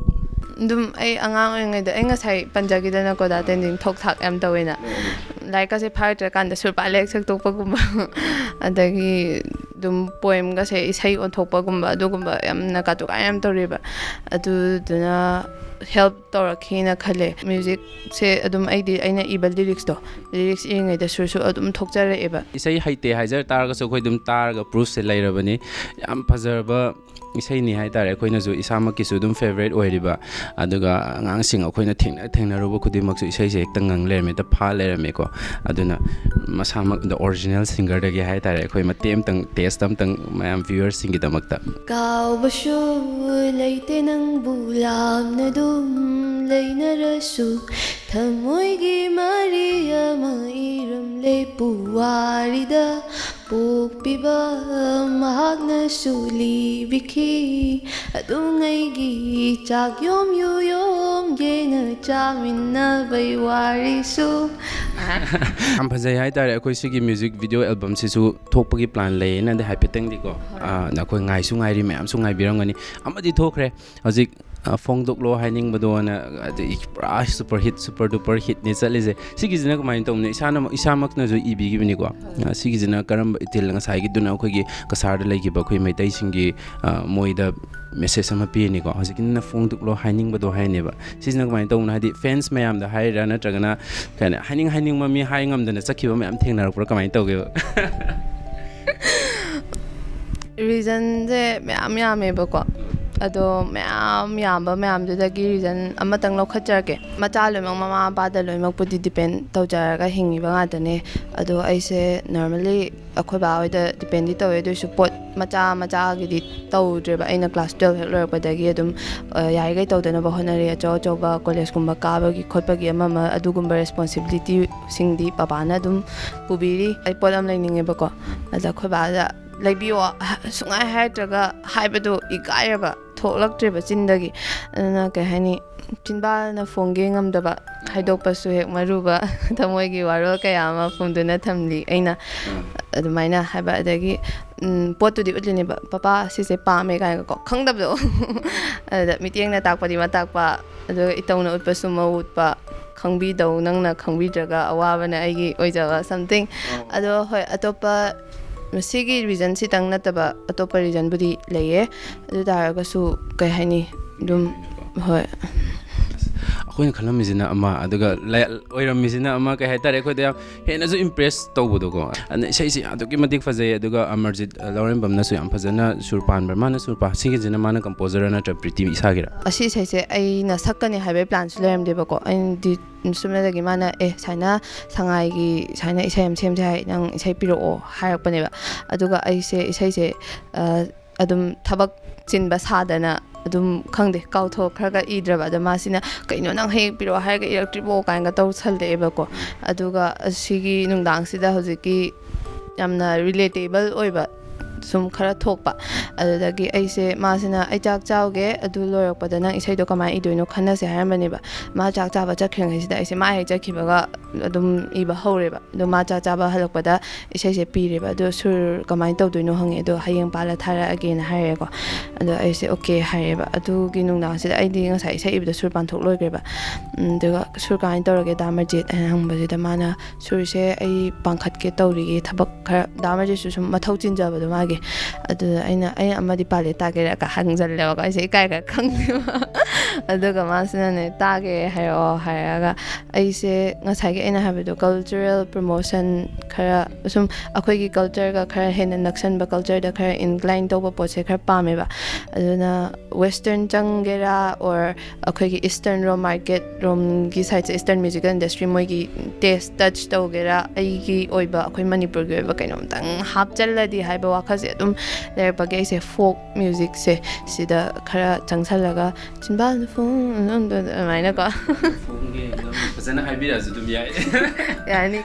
ꯑꯗꯨꯝ ꯑꯩ ꯑꯉꯥꯡ ꯑꯣꯏꯔꯤꯉꯩꯗ, ꯑꯩ ꯉꯁꯥꯏ ꯄꯟꯖꯈꯤꯗꯅꯀꯣ, ꯗꯥ ꯇꯦꯟꯖꯤꯡ ꯊꯣꯛ ꯊꯥꯛ ꯌꯥꯝ ꯇꯧꯋꯦꯅ꯫ ꯂꯥꯏꯔꯤꯛꯀꯁꯦ ꯐꯥꯔꯛꯇ꯭ꯔꯀꯥꯟꯗ ꯁꯨꯔꯄꯥ ꯂꯥꯏꯔꯤꯛ ꯁꯛꯇꯣꯛꯄꯒꯨꯝꯕ, ꯑꯗꯒꯤ ꯑꯗꯨꯝ poem ꯒꯁꯦ ꯏꯁꯩ ꯑꯣꯟꯊꯣꯛꯄꯒꯨꯝꯕ, ꯑꯗꯨꯒꯨꯝꯕ ꯌꯥꯝꯅ ꯀꯥꯇꯨ ꯀꯥꯔꯟ ꯌꯥꯝ ꯇꯧꯔꯦꯕ꯫ ꯑꯗꯨꯗꯨꯅ ꯍꯦꯜꯞ ꯇꯧꯔꯛꯈꯤꯅ ꯈꯜꯂꯦ꯫ ꯃ꯭ꯌꯨꯖꯤꯛꯁꯦ ꯑꯗꯨꯝ ꯑꯩꯗꯤ ꯑꯩꯅ ꯏꯕ ꯂꯤꯔꯤꯛꯁꯇꯣ, ꯂꯤꯔꯤꯛꯁ ꯏꯔꯤꯉꯩꯗ ꯁꯨꯔꯁꯨ ꯑꯗꯨꯝ ꯊꯣꯛꯆꯔꯛꯑꯦꯕ꯫ ꯏꯁꯩ ꯍꯩꯇꯦ ꯍꯥꯏꯖꯔ ꯇꯥꯔꯒꯁꯨ ꯑꯩꯈꯣꯏ ꯑꯗꯨꯝ ꯇꯥꯔꯒ ꯄ꯭ꯔꯨꯐꯁꯦ ꯂꯩꯔꯕꯅꯤ꯫ ꯌꯥꯝ ꯐꯖꯔꯕ ꯏꯁꯩꯅꯤ ꯍꯥꯏ ꯇꯥꯔꯦ꯫ ꯑꯩꯈꯣꯏꯅꯁꯨ ꯏꯁꯥꯃꯛꯀꯤꯁꯨ ꯑꯗꯨꯝ ꯐꯦꯕꯔꯦꯠ ꯑꯣꯏꯔꯤꯕ, ꯑꯗꯨꯒ ꯑꯉꯥꯡꯁꯤꯡ ꯑꯩꯈꯣꯏꯅ ꯊꯦꯡꯅ ꯊꯦꯡꯅꯔꯨꯕ ꯈꯨꯗꯤꯡꯃꯛꯁꯨ ꯏꯁꯩꯁꯦ ꯍꯦꯛꯇ ꯉꯪ ꯂꯩꯔꯝꯃꯦ, ꯍꯦꯛꯇ ꯐꯥ ꯂꯩꯔꯝꯃꯦꯀꯣ꯫ ꯑꯗꯨꯅ ꯃꯁꯥꯃꯛ the original singerꯗꯒꯤ ꯍꯥꯏ ꯇꯥꯔꯦ, ꯑꯩꯈꯣꯏ ꯃꯇꯦꯛ ꯑꯃꯇꯪ ꯇꯦꯁ ꯑꯃꯇꯪ ꯃꯌꯥꯝ ꯚ꯭ꯌꯨꯋꯔꯁꯤꯡꯒꯤꯗꯃꯛꯇ꯫ ꯀꯥꯎꯕꯁꯨ ꯂꯩꯇꯦ ꯅꯪꯕꯨ ꯂꯥꯞꯅ ꯑꯗꯨꯝ ꯂꯩꯅꯔꯁꯨ, ꯊꯃꯣꯏꯒꯤ ꯃꯔꯤ ꯑꯃ ꯏꯔꯝꯂꯦ ꯄꯨꯋꯥꯔꯤꯗ꯫ ꯄꯣꯛꯄꯤꯕ ꯃꯍꯥꯛꯅꯁꯨ ꯂꯤꯕꯤꯈꯤ, ꯑꯗꯨꯉꯩꯒꯤ ꯆꯥꯛ ꯌꯣꯝ ꯌꯨ ꯌꯣꯝꯒꯦꯅ ꯆꯥꯃꯤꯟꯅꯕꯩ ꯋꯥꯔꯤꯁꯨ꯫ ꯌꯥꯝ ꯐꯖꯩ ꯍꯥꯏꯇꯥꯔꯦ꯫ ꯑꯩꯈꯣꯏ ꯁꯤꯒꯤ ꯃ꯭ꯌꯨꯖꯤꯛ ꯚꯤꯗꯤꯑꯣ ꯑꯦꯜꯕꯝꯁꯤꯁꯨ ꯊꯣꯛꯄꯒꯤ ꯄ꯭ꯂꯥꯟ ꯂꯩꯌꯦꯅꯗꯤ ꯍꯥꯏꯐꯦꯠꯇꯪꯗꯤꯀꯣ, ꯑꯥ, ꯑꯩꯈꯣꯏ ꯉꯥꯏꯁꯨ ꯉꯥꯏꯔꯤ, ꯃꯌꯥꯝꯁꯨ ꯉꯥꯏꯕꯤꯔꯝꯒꯅꯤ꯫ ꯑꯃꯗꯤ ꯊꯣꯛꯈ꯭ꯔꯦ ꯍꯧꯖꯤꯛ, ꯑꯥ, ꯐꯣꯡꯗꯣꯛꯂꯣ ꯍꯥꯏꯅꯤꯡꯕꯗꯣꯅ, ꯑꯗꯩ ꯄꯨꯔꯥ ꯁꯨꯄꯔ ꯍꯤꯠ, ꯁꯨꯄꯔ ꯗꯨꯄꯔ ꯍꯤꯠꯅꯤ ꯆꯠꯂꯤꯁꯦ꯫ ꯁꯤꯒꯤꯁꯤꯅ ꯀꯃꯥꯏꯅ ꯇꯧꯕꯅꯣ? ꯏꯁꯥꯅ, ꯏꯁꯥꯃꯛꯅꯁꯨ ꯏꯕꯤꯈꯤꯕꯅꯤꯀꯣ꯫ ꯑꯥ, ꯁꯤꯒꯤꯁꯤꯅ ꯀꯔꯝꯕ ꯏꯊꯤꯜ? ꯉꯁꯥꯏꯒꯤꯗꯨꯅ ꯑꯩꯈꯣꯏꯒꯤ ꯀꯁꯥꯔꯗ ꯂꯩꯈꯤꯕ ꯑꯩꯈꯣꯏ ꯃꯩꯇꯩꯁꯤꯡꯒꯤ, ꯑꯥ, ꯃꯣꯏꯗ ꯃꯦꯁꯦꯖ ꯑꯃ ꯄꯤꯔꯅꯤꯀꯣ꯫ ꯍꯧꯖꯤꯛꯀꯤꯅ ꯐꯣꯡꯗꯣꯛꯂꯣ ꯍꯥꯏꯅꯤꯡꯕꯗꯣ ꯍꯥꯏꯅꯦꯕ꯫ ꯁꯤꯁꯤꯅ ꯀꯃꯥꯏꯅ ꯇꯧꯕꯅꯣ? ꯍꯥꯏꯗꯤ ꯐꯦꯟꯁ ꯃꯌꯥꯝꯗ ꯍꯥꯏꯔꯤꯔꯥ, ꯅꯠꯇ꯭ꯔꯒꯅ ꯀꯩ ꯍꯥꯏꯅꯤ, ꯍꯥꯏꯅꯤꯡ ꯍꯥꯏꯅꯤꯡꯕ ꯃꯤ ꯍꯥꯏ ꯉꯝꯗꯅ ꯆꯠꯈꯤꯕ ꯃꯌꯥꯝ ꯊꯦꯡꯅꯔꯛꯄ꯭ꯔꯥ? ꯀꯃꯥꯏꯅ ꯇꯧꯒꯦꯕ? ꯔꯤꯖꯟꯁꯦ ꯃꯌꯥꯝ ꯌꯥꯝꯃꯦꯕꯀꯣ꯫ ꯑꯗꯣ ꯃꯌꯥꯝ ꯌꯥꯝꯕ ꯃꯌꯥꯝꯗꯨꯗꯒꯤ ꯔꯤꯖꯟ ꯑꯃꯇꯪ ꯂꯧꯈꯠꯆꯔꯛꯀꯦ꯫ ꯃꯆꯥ ꯂꯣꯏꯅꯃꯛ ꯃꯃꯥ ꯃꯄꯥꯗ ꯂꯣꯏꯅꯃꯛꯄꯨꯗꯤ ꯗꯤꯄꯦꯟ ꯇꯧꯖꯔꯒ ꯍꯤꯡꯉꯤꯕ ꯉꯥꯛꯇꯅꯦ꯫ ꯑꯗꯣ ꯑꯩꯁꯦ ꯅꯣꯔꯃꯦꯜꯂꯤ ꯑꯩꯈꯣꯏ ꯕꯥ ꯍꯣꯏꯗ ꯗꯤꯄꯦꯟꯗꯤ ꯇꯧꯋꯦ, ꯑꯗꯨ ꯑꯣꯏꯔꯁꯨ ꯄꯣꯠ ꯃꯆꯥ ꯃꯆꯥꯒꯤꯗꯤ ꯇꯧꯗ꯭ꯔꯦꯕ꯫ ꯑꯩꯅ ꯀ꯭ꯂꯥꯁ ꯇꯨꯌꯦꯜꯞ ꯍꯦꯛ ꯂꯣꯏꯔꯛꯄꯗꯒꯤ ꯑꯗꯨꯝ, ꯑ, ꯌꯥꯔꯤꯈꯩ ꯇꯧꯗꯅꯕ ꯍꯣꯠꯅꯔꯦ꯫ ꯑꯆꯧ ꯑꯆꯧꯕ ꯀꯣꯂꯦꯖꯀꯨꯝꯕ ꯀꯥꯕꯒꯤ ꯈꯣꯠꯄꯒꯤ ꯑꯃ ꯑꯃ ꯑꯗꯨꯒꯨꯝꯕ ꯔꯦꯁꯄꯣꯟꯁꯤꯕꯤꯂꯤꯇꯤꯁꯤꯡꯗꯤ ꯄꯄꯥꯅ ꯑꯗꯨꯝ ꯄꯨꯕꯤꯔꯤ꯫ ꯑꯩ ꯄꯣꯠ ꯑꯃ ꯂꯩꯅꯤꯡꯉꯦꯕꯀꯣ, ꯑꯗ ꯑꯩꯈꯣꯏ ꯕꯥꯗ ꯂꯩꯕꯤꯌꯣ ꯁꯨꯡꯍꯥꯏ ꯍꯥꯏꯔꯛꯇ꯭ꯔꯒ ꯍꯥꯏꯕꯗꯣ ꯏꯀꯥꯏꯔꯕ, ꯊꯣꯛꯂꯛꯇ꯭ꯔꯦꯕ ꯆꯤꯟꯗꯒꯤ꯫ ꯑꯗꯨꯅ ꯀꯩ ꯍꯥꯏꯅꯤ, ꯆꯤꯟꯕꯥꯜꯅ ꯐꯣꯡꯒꯦ ꯉꯝꯗꯕ, ꯍꯥꯏꯗꯣꯛꯄꯁꯨ ꯍꯦꯛ ꯃꯔꯨꯕ ꯊꯃꯣꯏꯒꯤ ꯋꯥꯔꯣꯜ ꯀꯌꯥ ꯑꯃ ꯐꯣꯡꯗꯨꯅ ꯊꯝꯂꯤ ꯑꯩꯅ꯫ ꯑꯗꯨꯃꯥꯏꯅ ꯍꯥꯏꯕ, ꯑꯗꯒꯤ, ꯎꯝ, ꯄꯣꯠꯇꯨꯗꯤ ꯎꯠꯂꯤꯅꯦꯕ, "ꯄꯄꯥ, ꯁꯤꯁꯦ ꯄꯥꯝꯃꯦ" ꯀꯥꯏꯅꯀꯣ, ꯈꯪꯗꯕꯗꯣ꯫ ꯑꯗꯨꯗ ꯃꯤꯠꯌꯦꯡꯅ ꯇꯥꯛꯄꯗꯤ ꯃꯇꯥꯛꯄ, ꯑꯗꯨꯒ ꯏꯇꯧꯅ ꯎꯠꯄꯁꯨ ꯃꯎ ꯎꯠꯄ, ꯈꯪꯕꯤꯗꯧ ꯅꯪꯅ ꯈꯪꯕꯤꯗ꯭ꯔꯒ ꯑꯋꯥꯕꯅ ꯑꯩꯒꯤ ꯑꯣꯏꯖꯕ something꯫ ꯑꯗꯣ ꯍꯣꯏ, ꯑꯇꯣꯞꯄ ꯃꯁꯤꯒꯤ ꯔꯤꯖꯟ ꯁꯤꯇꯪ ꯅꯠꯇꯕ ꯑꯇꯣꯞꯄ ꯔꯤꯖꯟꯕꯨꯗꯤ ꯂꯩꯌꯦ꯫ ꯑꯗꯨ ꯇꯥꯔꯒꯁꯨ ꯀꯩ ꯍꯥꯏꯅꯤ, ꯑꯗꯨꯝ, ꯍꯣꯏ꯫ ꯑꯩꯈꯣꯏꯅ ꯈꯜꯂꯝꯃꯤꯁꯤꯅ ꯑꯃ, ꯑꯗꯨꯒ ꯂꯩ-, ꯑꯣꯏꯔꯝꯃꯤꯁꯤꯅ ꯑꯃ, ꯀꯩ ꯍꯥꯏꯇꯥꯔꯦ, ꯑꯩꯈꯣꯏꯗ ꯌꯥꯝ ꯍꯦꯟꯅꯁꯨ ꯏꯝꯄ꯭ꯔꯦꯁ ꯇꯧꯕꯗꯣꯀꯣ꯫ ꯑꯗꯨꯅ ꯏꯁꯩꯁꯤ ꯑꯗꯨꯛꯀꯤ ꯃꯇꯤꯛ ꯐꯖꯩ꯫ ꯑꯗꯨꯒ ꯑꯃꯔꯖꯤꯠ, ꯑ, ꯂꯧꯔꯦꯝꯕꯝꯅꯁꯨ ꯌꯥꯝ ꯐꯖꯅ ꯁꯨꯔ ꯄꯥꯟꯕ꯭ꯔꯥ? ꯃꯥꯅ ꯁꯨꯔ ꯄꯥ-, ꯁꯤꯒꯤꯁꯤꯅ ꯃꯥꯅ ꯀꯝꯄꯣꯖꯔ ꯅꯠꯇ꯭ꯔ ꯄ꯭ꯔꯤꯇꯤ ꯏꯁꯥꯒꯤꯔꯥ? ꯑꯁꯤ ꯏꯁꯩꯁꯦ ꯑꯩꯅ ꯁꯛꯀꯅꯤ ꯍꯥꯏꯕꯒꯤ ꯄ꯭ꯂꯥꯟꯁꯨ ꯂꯩꯔꯝꯗꯦꯕꯀꯣ꯫ ꯑꯩꯅꯗꯤ ꯆꯨꯝꯅꯗꯒꯤ ꯃꯥꯅ, "ꯑꯦ, ꯁꯨꯃꯥꯏꯅ ꯁꯉꯥꯏꯒꯤ ꯁꯨꯃꯥꯏꯅ ꯏꯁꯩ ꯑꯃ ꯁꯦꯝꯁꯦ ꯍꯥꯏ, ꯅꯪ ꯏꯁꯩ ꯄꯤꯔꯛꯑꯣ" ꯍꯥꯏꯔꯛꯄꯅꯦꯕ꯫ ꯑꯗꯨꯒ ꯑꯩꯁꯦ ꯏꯁꯩꯁꯦ, ꯑ, ꯑꯗꯨꯝ ꯊꯕꯛ ꯆꯤꯟꯕ ꯁꯥꯗꯅ ꯑꯗꯨꯝ, ꯈꯪꯗꯦ, ꯀꯥꯎꯊꯣꯛꯈ꯭ꯔꯒ ꯏꯗ꯭ꯔꯕ꯫ ꯑꯗꯣ ꯃꯥꯁꯤꯅ, "ꯀꯩꯅꯣ, ꯅꯪ ꯍꯌꯦꯡ ꯄꯤꯔꯛꯑꯣ ꯍꯥꯏꯔꯒ ꯏꯔꯛꯇ꯭ꯔꯤꯕꯣ?" ꯀꯥꯏꯅꯒ ꯇꯧꯁꯜꯂꯛꯑꯦꯕꯀꯣ꯫ ꯑꯗꯨꯒ ꯑꯁꯤꯒꯤ ꯅꯨꯡꯗꯥꯡꯁꯤꯗ ꯍꯧꯖꯤꯛꯀꯤ ꯌꯥꯝꯅ ꯔꯤꯂꯦꯇꯦꯕꯜ ꯑꯣꯏꯕ ꯁꯨꯝ ꯈꯔ ꯊꯣꯛꯄ꯫ ꯑꯗꯨꯗꯒꯤ ꯑꯩꯁꯦ, ꯃꯥꯁꯤꯅ, "ꯑꯩ ꯆꯥꯛ ꯆꯥꯎꯒꯦ, ꯑꯗꯨ ꯂꯣꯏꯔꯛꯄꯗ ꯅꯪ ꯏꯁꯩꯗꯣ ꯀꯃꯥꯏꯅ ꯏꯗꯣꯏꯅꯣ ꯈꯟꯅꯁꯦ" ꯍꯥꯏꯔꯝꯕꯅꯦꯕ꯫ ꯃꯥ ꯆꯥꯛ ꯆꯥꯕ ꯆꯠꯈ꯭ꯔꯤꯉꯩꯁꯤꯗ ꯑꯩꯁꯦ ꯃꯥ ꯍꯦꯛ ꯆꯠꯈꯤꯕꯒ ꯑꯗꯨꯝ ꯏꯕ ꯍꯧꯔꯦꯕ꯫ ꯑꯗꯣ ꯃꯥ ꯆꯥꯛ ꯆꯥꯕ ꯍꯜꯂꯛꯄꯗ ꯏꯁꯩꯁꯦ ꯄꯤꯔꯦꯕ꯫ ꯑꯗꯣ ꯁꯨꯔ ꯀꯃꯥꯏꯅ ꯇꯧꯗꯣꯏꯅꯣ ꯍꯪꯉꯦ꯫ ꯑꯗꯣ "ꯍꯌꯦꯡ ꯄꯥꯜꯂ ꯊꯥꯔꯛꯑꯒꯦꯅ" ꯍꯥꯏꯔꯦꯀꯣ꯫ ꯑꯗꯣ ꯑꯩꯁꯦ "ꯑꯣꯀꯦ" ꯍꯥꯏꯔꯦꯕ꯫ ꯑꯗꯨꯒꯤ ꯅꯨꯡꯗꯥꯡꯁꯤꯗ ꯑꯩꯗꯤ ꯉꯁꯥꯏ ꯏꯁꯩ ꯏꯕꯗꯣ ꯁꯨꯔ ꯄꯥꯟꯊꯣꯛ ꯂꯣꯏꯈ꯭ꯔꯦꯕ꯫ ꯎꯝ, ꯑꯗꯨꯒ "ꯁꯨꯔ ꯀꯃꯥꯏꯅ ꯇꯧꯔꯒꯦ, ꯗꯥ ꯑꯃꯔꯖꯤꯠ?" ꯍꯥꯏꯅ ꯍꯪꯕꯁꯤꯗ ꯃꯥꯅ, "ꯁꯨꯔꯁꯦ ꯑꯩ ꯄꯥꯡꯈꯠꯀꯦ ꯇꯧꯔꯤꯌꯦ, ꯊꯕꯛ ꯈꯔ", ꯗꯥ ꯑꯃꯔꯖꯤꯠꯁꯨ ꯁꯨꯝ ꯃꯊꯧ ꯆꯤꯟꯖꯕꯗꯣ ꯃꯥꯒꯤ꯫ ꯑꯗꯨꯗ ꯑꯩꯅ, "ꯑꯩ ꯑꯃꯗꯤ ꯄꯥꯜꯂꯦ, ꯇꯥꯒꯦꯔꯥ?" ꯀ ꯍꯪꯖꯜꯂꯦꯕꯀꯣ꯫ ꯑꯩꯁꯦ ꯏꯀꯥꯏ ꯈꯔ ꯈꯪꯗꯦꯕ꯫ ꯑꯗꯨꯒ ꯃꯥꯁꯤꯅꯅꯦ, "ꯇꯥꯒꯦ, ꯍꯥꯏꯔꯛꯑꯣ" ꯍꯥꯏꯔꯒ, ꯑꯩꯁꯦ ꯉꯁꯥꯏꯒꯤ ꯑꯩꯅ ꯍꯥꯏꯕꯗꯣ, ꯀꯜꯆꯔꯦꯜ ꯄ꯭ꯔꯣꯃꯣꯁꯟ ꯈꯔ, ꯁꯨꯝ ꯑꯩꯈꯣꯏꯒꯤ ꯀꯜꯆꯔꯒ ꯈꯔ ꯍꯦꯟꯅ ꯅꯛꯁꯟꯕ, ꯀꯜꯆꯔꯗ ꯈꯔ ꯏꯟꯀ꯭ꯂꯥꯏꯟ ꯇꯧꯕ ꯄꯣꯠꯁꯦ ꯈꯔ ꯄꯥꯝꯃꯦꯕ꯫ ꯑꯗꯨꯅ ꯋꯦꯁꯇꯔꯟ ꯆꯪꯒꯦꯔꯥ, ꯑꯣꯔ ꯑꯩꯈꯣꯏꯒꯤ ꯏꯁꯇꯔꯟ ꯔꯣꯝ ꯃꯥꯔꯀꯦꯠ ꯔꯣꯝꯒꯤ ꯁꯥꯏꯠꯁꯦ, ꯏꯁꯇꯔꯟ ꯃ꯭ꯌꯨꯖꯤꯀꯦꯜ ꯏꯟꯗꯁꯇ꯭ꯔꯤ, ꯃꯣꯏꯒꯤ ꯇꯦꯁ ꯇꯆ ꯇꯧꯒꯦꯔꯥ, ꯑꯩꯒꯤ ꯑꯣꯏꯕ, ꯑꯩꯈꯣꯏ ꯃꯅꯤꯄꯨꯔꯒꯤ ꯑꯣꯏꯕ ꯀꯩꯅꯣꯝꯇꯪ ꯍꯥꯞꯆꯜꯂꯗꯤ ꯍꯥꯏꯕ ꯋꯥꯈꯜꯁꯦ ꯑꯗꯨꯝ ꯂꯩꯔꯛꯄꯒꯤ ꯑꯩꯁꯦ ꯐꯣꯛ ꯃ꯭ꯌꯨꯖꯤꯛꯁꯦ ꯁꯤꯗ ꯈꯔ ꯆꯪꯁꯜꯂꯒ, "ꯆꯤꯟꯕꯥꯜꯗ ꯐꯣꯡ", ꯑꯗꯨꯃꯥꯏꯅꯀꯣ꯫ ꯐꯣꯡꯒꯦ, ꯑꯗꯨꯝ ꯐꯖꯅ ꯍꯥꯏꯕꯤꯔꯛꯑꯁꯨ ꯑꯗꯨꯝ ꯌꯥꯏ꯫ ꯌꯥꯅꯤ꯫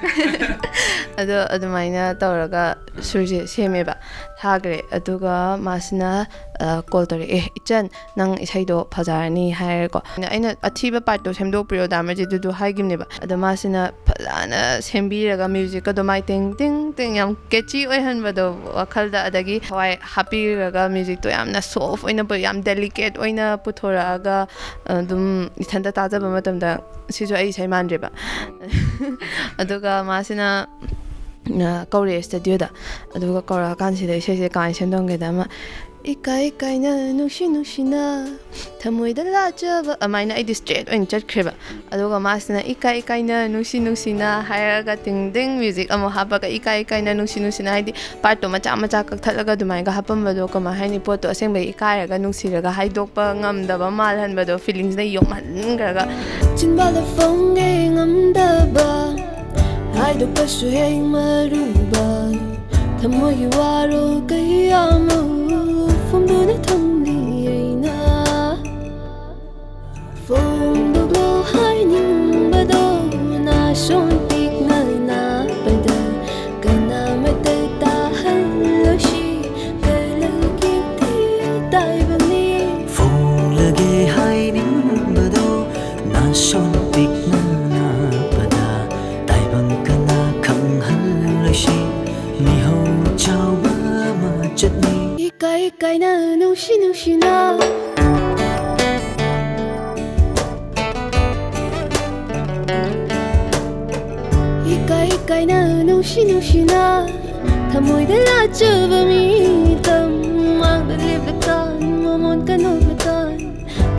ꯑꯗꯣ ꯑꯗꯨꯃꯥꯏꯅ ꯇꯧꯔꯒ ꯁꯨꯔꯁꯦ ꯁꯦꯝꯃꯦꯕ, ꯊꯥꯈ꯭ꯔꯦ꯫ ꯑꯗꯨꯒ ꯃꯥꯁꯤꯅ, ꯑ, ꯀꯣꯜ ꯇꯧꯔꯛꯑꯦ, "ꯏꯆꯟ, ꯅꯪ ꯏꯁꯩꯗꯣ ꯐꯖꯔꯅꯤ" ꯍꯥꯏꯔꯦꯀꯣ꯫ ꯑꯩꯅ ꯑꯊꯤꯕ ꯄꯥꯔꯠꯇꯣ ꯁꯦꯝꯗꯣꯛꯄꯤꯔꯣ, ꯗꯥ ꯑꯃꯔꯖꯤꯠ, ꯑꯗꯨꯗꯨ ꯍꯥꯏꯈꯤꯕꯅꯦꯕ꯫ ꯑꯗꯣ ꯃꯥꯁꯤꯅ ꯐꯖꯅ ꯁꯦꯝꯕꯤꯔꯒ, ꯃ꯭ꯌꯨꯖꯤꯛꯀꯗꯣ ꯃꯥꯏ ꯇꯤꯡ ꯇꯤꯡ ꯇꯤꯡ ꯌꯥꯝ ꯀꯦꯆꯤ ꯑꯣꯏꯍꯟꯕꯗꯣ ꯋꯥꯈꯜꯗ, ꯑꯗꯒꯤ ꯊꯋꯥꯏ ꯍꯥꯞꯄꯤꯔꯒ ꯃ꯭ꯌꯨꯖꯤꯛꯇꯣ ꯌꯥꯝꯅ ꯁꯣꯐ ꯑꯣꯏꯅ ꯄꯨ-, ꯌꯥꯝ ꯗꯦꯂꯤꯀꯦꯠ ꯑꯣꯏꯅ ꯄꯨꯊꯣꯔꯛꯑꯒ, ꯑꯗꯨꯝ ꯏꯊꯟꯇ ꯇꯥꯖꯕ ꯃꯇꯝꯗ ꯁꯤꯁꯨ ꯑꯩ ꯏꯁꯩ ꯃꯥꯟꯗ꯭ꯔꯦꯕ꯫ ꯑꯗꯨꯒ ꯃꯥꯁꯤꯅ, ꯑ, ꯀꯧꯔꯛꯑꯦ ꯁ꯭ꯇꯨꯗꯤꯑꯣꯗ꯫ ꯑꯗꯨꯒ ꯀꯧꯔꯛꯑꯀꯥꯟꯁꯤꯗ ꯏꯁꯩꯁꯦ ꯀꯃꯥꯏꯅ ꯁꯦꯝꯗꯣꯛꯀꯦꯗ, ꯑꯃ ꯏꯀꯥꯏ ꯏꯀꯥꯏꯅ ꯅꯨꯡꯁꯤ ꯅꯨꯡꯁꯤꯅ ꯊꯃꯣꯏꯗ ꯂꯥꯠꯆꯕ ꯑꯗꯨꯃꯥꯏꯅ ꯑꯩꯗꯤ ꯁ꯭ꯇ꯭ꯔꯦꯠ ꯑꯣꯏꯅ ꯆꯠꯈ꯭ꯔꯦꯕ꯫ ꯑꯗꯨꯒ ꯃꯥꯁꯤꯅ ꯏꯀꯥꯏ ꯏꯀꯥꯏꯅ ꯅꯨꯡꯁꯤ ꯅꯨꯡꯁꯤꯅ ꯍꯥꯏꯔꯒ ꯇꯤꯡ ꯇꯤꯡ ꯃ꯭ꯌꯨꯖꯤꯛ ꯑꯃꯨꯛ ꯍꯥꯞꯄꯒ ꯏꯀꯥꯏ ꯏꯀꯥꯏꯅ ꯅꯨꯡꯁꯤ ꯅꯨꯡꯁꯤꯅ ꯍꯥꯏꯗꯤ ꯄꯥꯔꯠꯇꯣ ꯃꯆꯥ ꯃꯆꯥ ꯀꯛꯊꯠꯂꯒ ꯑꯗꯨꯃꯥꯏꯅ ꯍꯥꯞꯄꯝꯕꯗꯣ ꯀꯃꯥꯏ ꯍꯥꯏꯅꯤ, ꯄꯣꯠꯇꯣ ꯑꯁꯦꯡꯕꯩ ꯏꯀꯥꯏꯔꯒ ꯅꯨꯡꯁꯤꯔꯒ ꯍꯥꯏꯗꯣꯛꯄ ꯉꯝꯗꯕ ꯃꯥꯜꯍꯟꯕꯗꯣ, ꯐꯤꯂꯤꯡꯁꯅ ꯌꯣꯝꯍꯟꯈ꯭ꯔꯒ꯫ ꯆꯤꯟꯕꯥꯜꯗ ꯐꯣꯡꯒꯦ ꯉꯝꯗꯕ ꯍꯥꯏꯗꯣꯛꯄꯁꯨ ꯍꯦꯛ ꯃꯔꯨꯕ ꯊꯃꯣꯏꯒꯤ ꯋꯥꯔꯣꯜ ꯀꯌꯥ ꯑꯃ ꯐꯣꯡꯗꯨꯅ ꯊꯝꯂꯤ ꯑꯩꯅ꯫ ꯐꯣꯡꯗꯣꯛꯂꯣ ꯍꯥꯏꯅꯤꯡꯕꯗꯣ ꯅꯥꯁꯣꯟ ꯄꯤꯛꯅ ꯅꯥꯕꯗ ꯀꯅꯥꯃꯠꯇ ꯇꯥꯍꯜꯂꯣꯏꯁꯤ ꯀꯂꯒꯤ ꯇꯥꯏꯕꯅꯤ꯫ ꯐꯣꯡꯂꯒꯦ ꯍꯥꯏꯅꯤꯡꯕꯗꯣ ꯅꯥꯁꯣꯟ ꯄꯤꯛꯅ ꯅꯥꯕꯗ ꯇꯥꯏꯕꯪ ꯀꯅꯥ ꯈꯪꯍꯜꯂꯣꯏꯁꯤ ꯃꯤꯍꯧ ꯆꯥꯎꯕ ꯑꯃ ꯆꯠꯅꯤ꯫ ꯏꯀꯥꯏ ꯏꯀꯥꯏꯅ ꯅꯨꯡꯁꯤ ꯅꯨꯡꯁꯤꯅ ꯏꯀꯥꯏ ꯏꯀꯥꯏꯅ ꯅꯨꯡꯁꯤ ꯅꯨꯡꯁꯤꯅ ꯊꯃꯣꯏꯗ ꯂꯥꯠꯆꯕ ꯃꯤꯇꯝ ꯃꯥꯡꯗ ꯂꯦꯞꯂꯀꯥꯟ ꯃꯃꯣꯟ ꯀꯅꯧꯂꯀꯥꯟ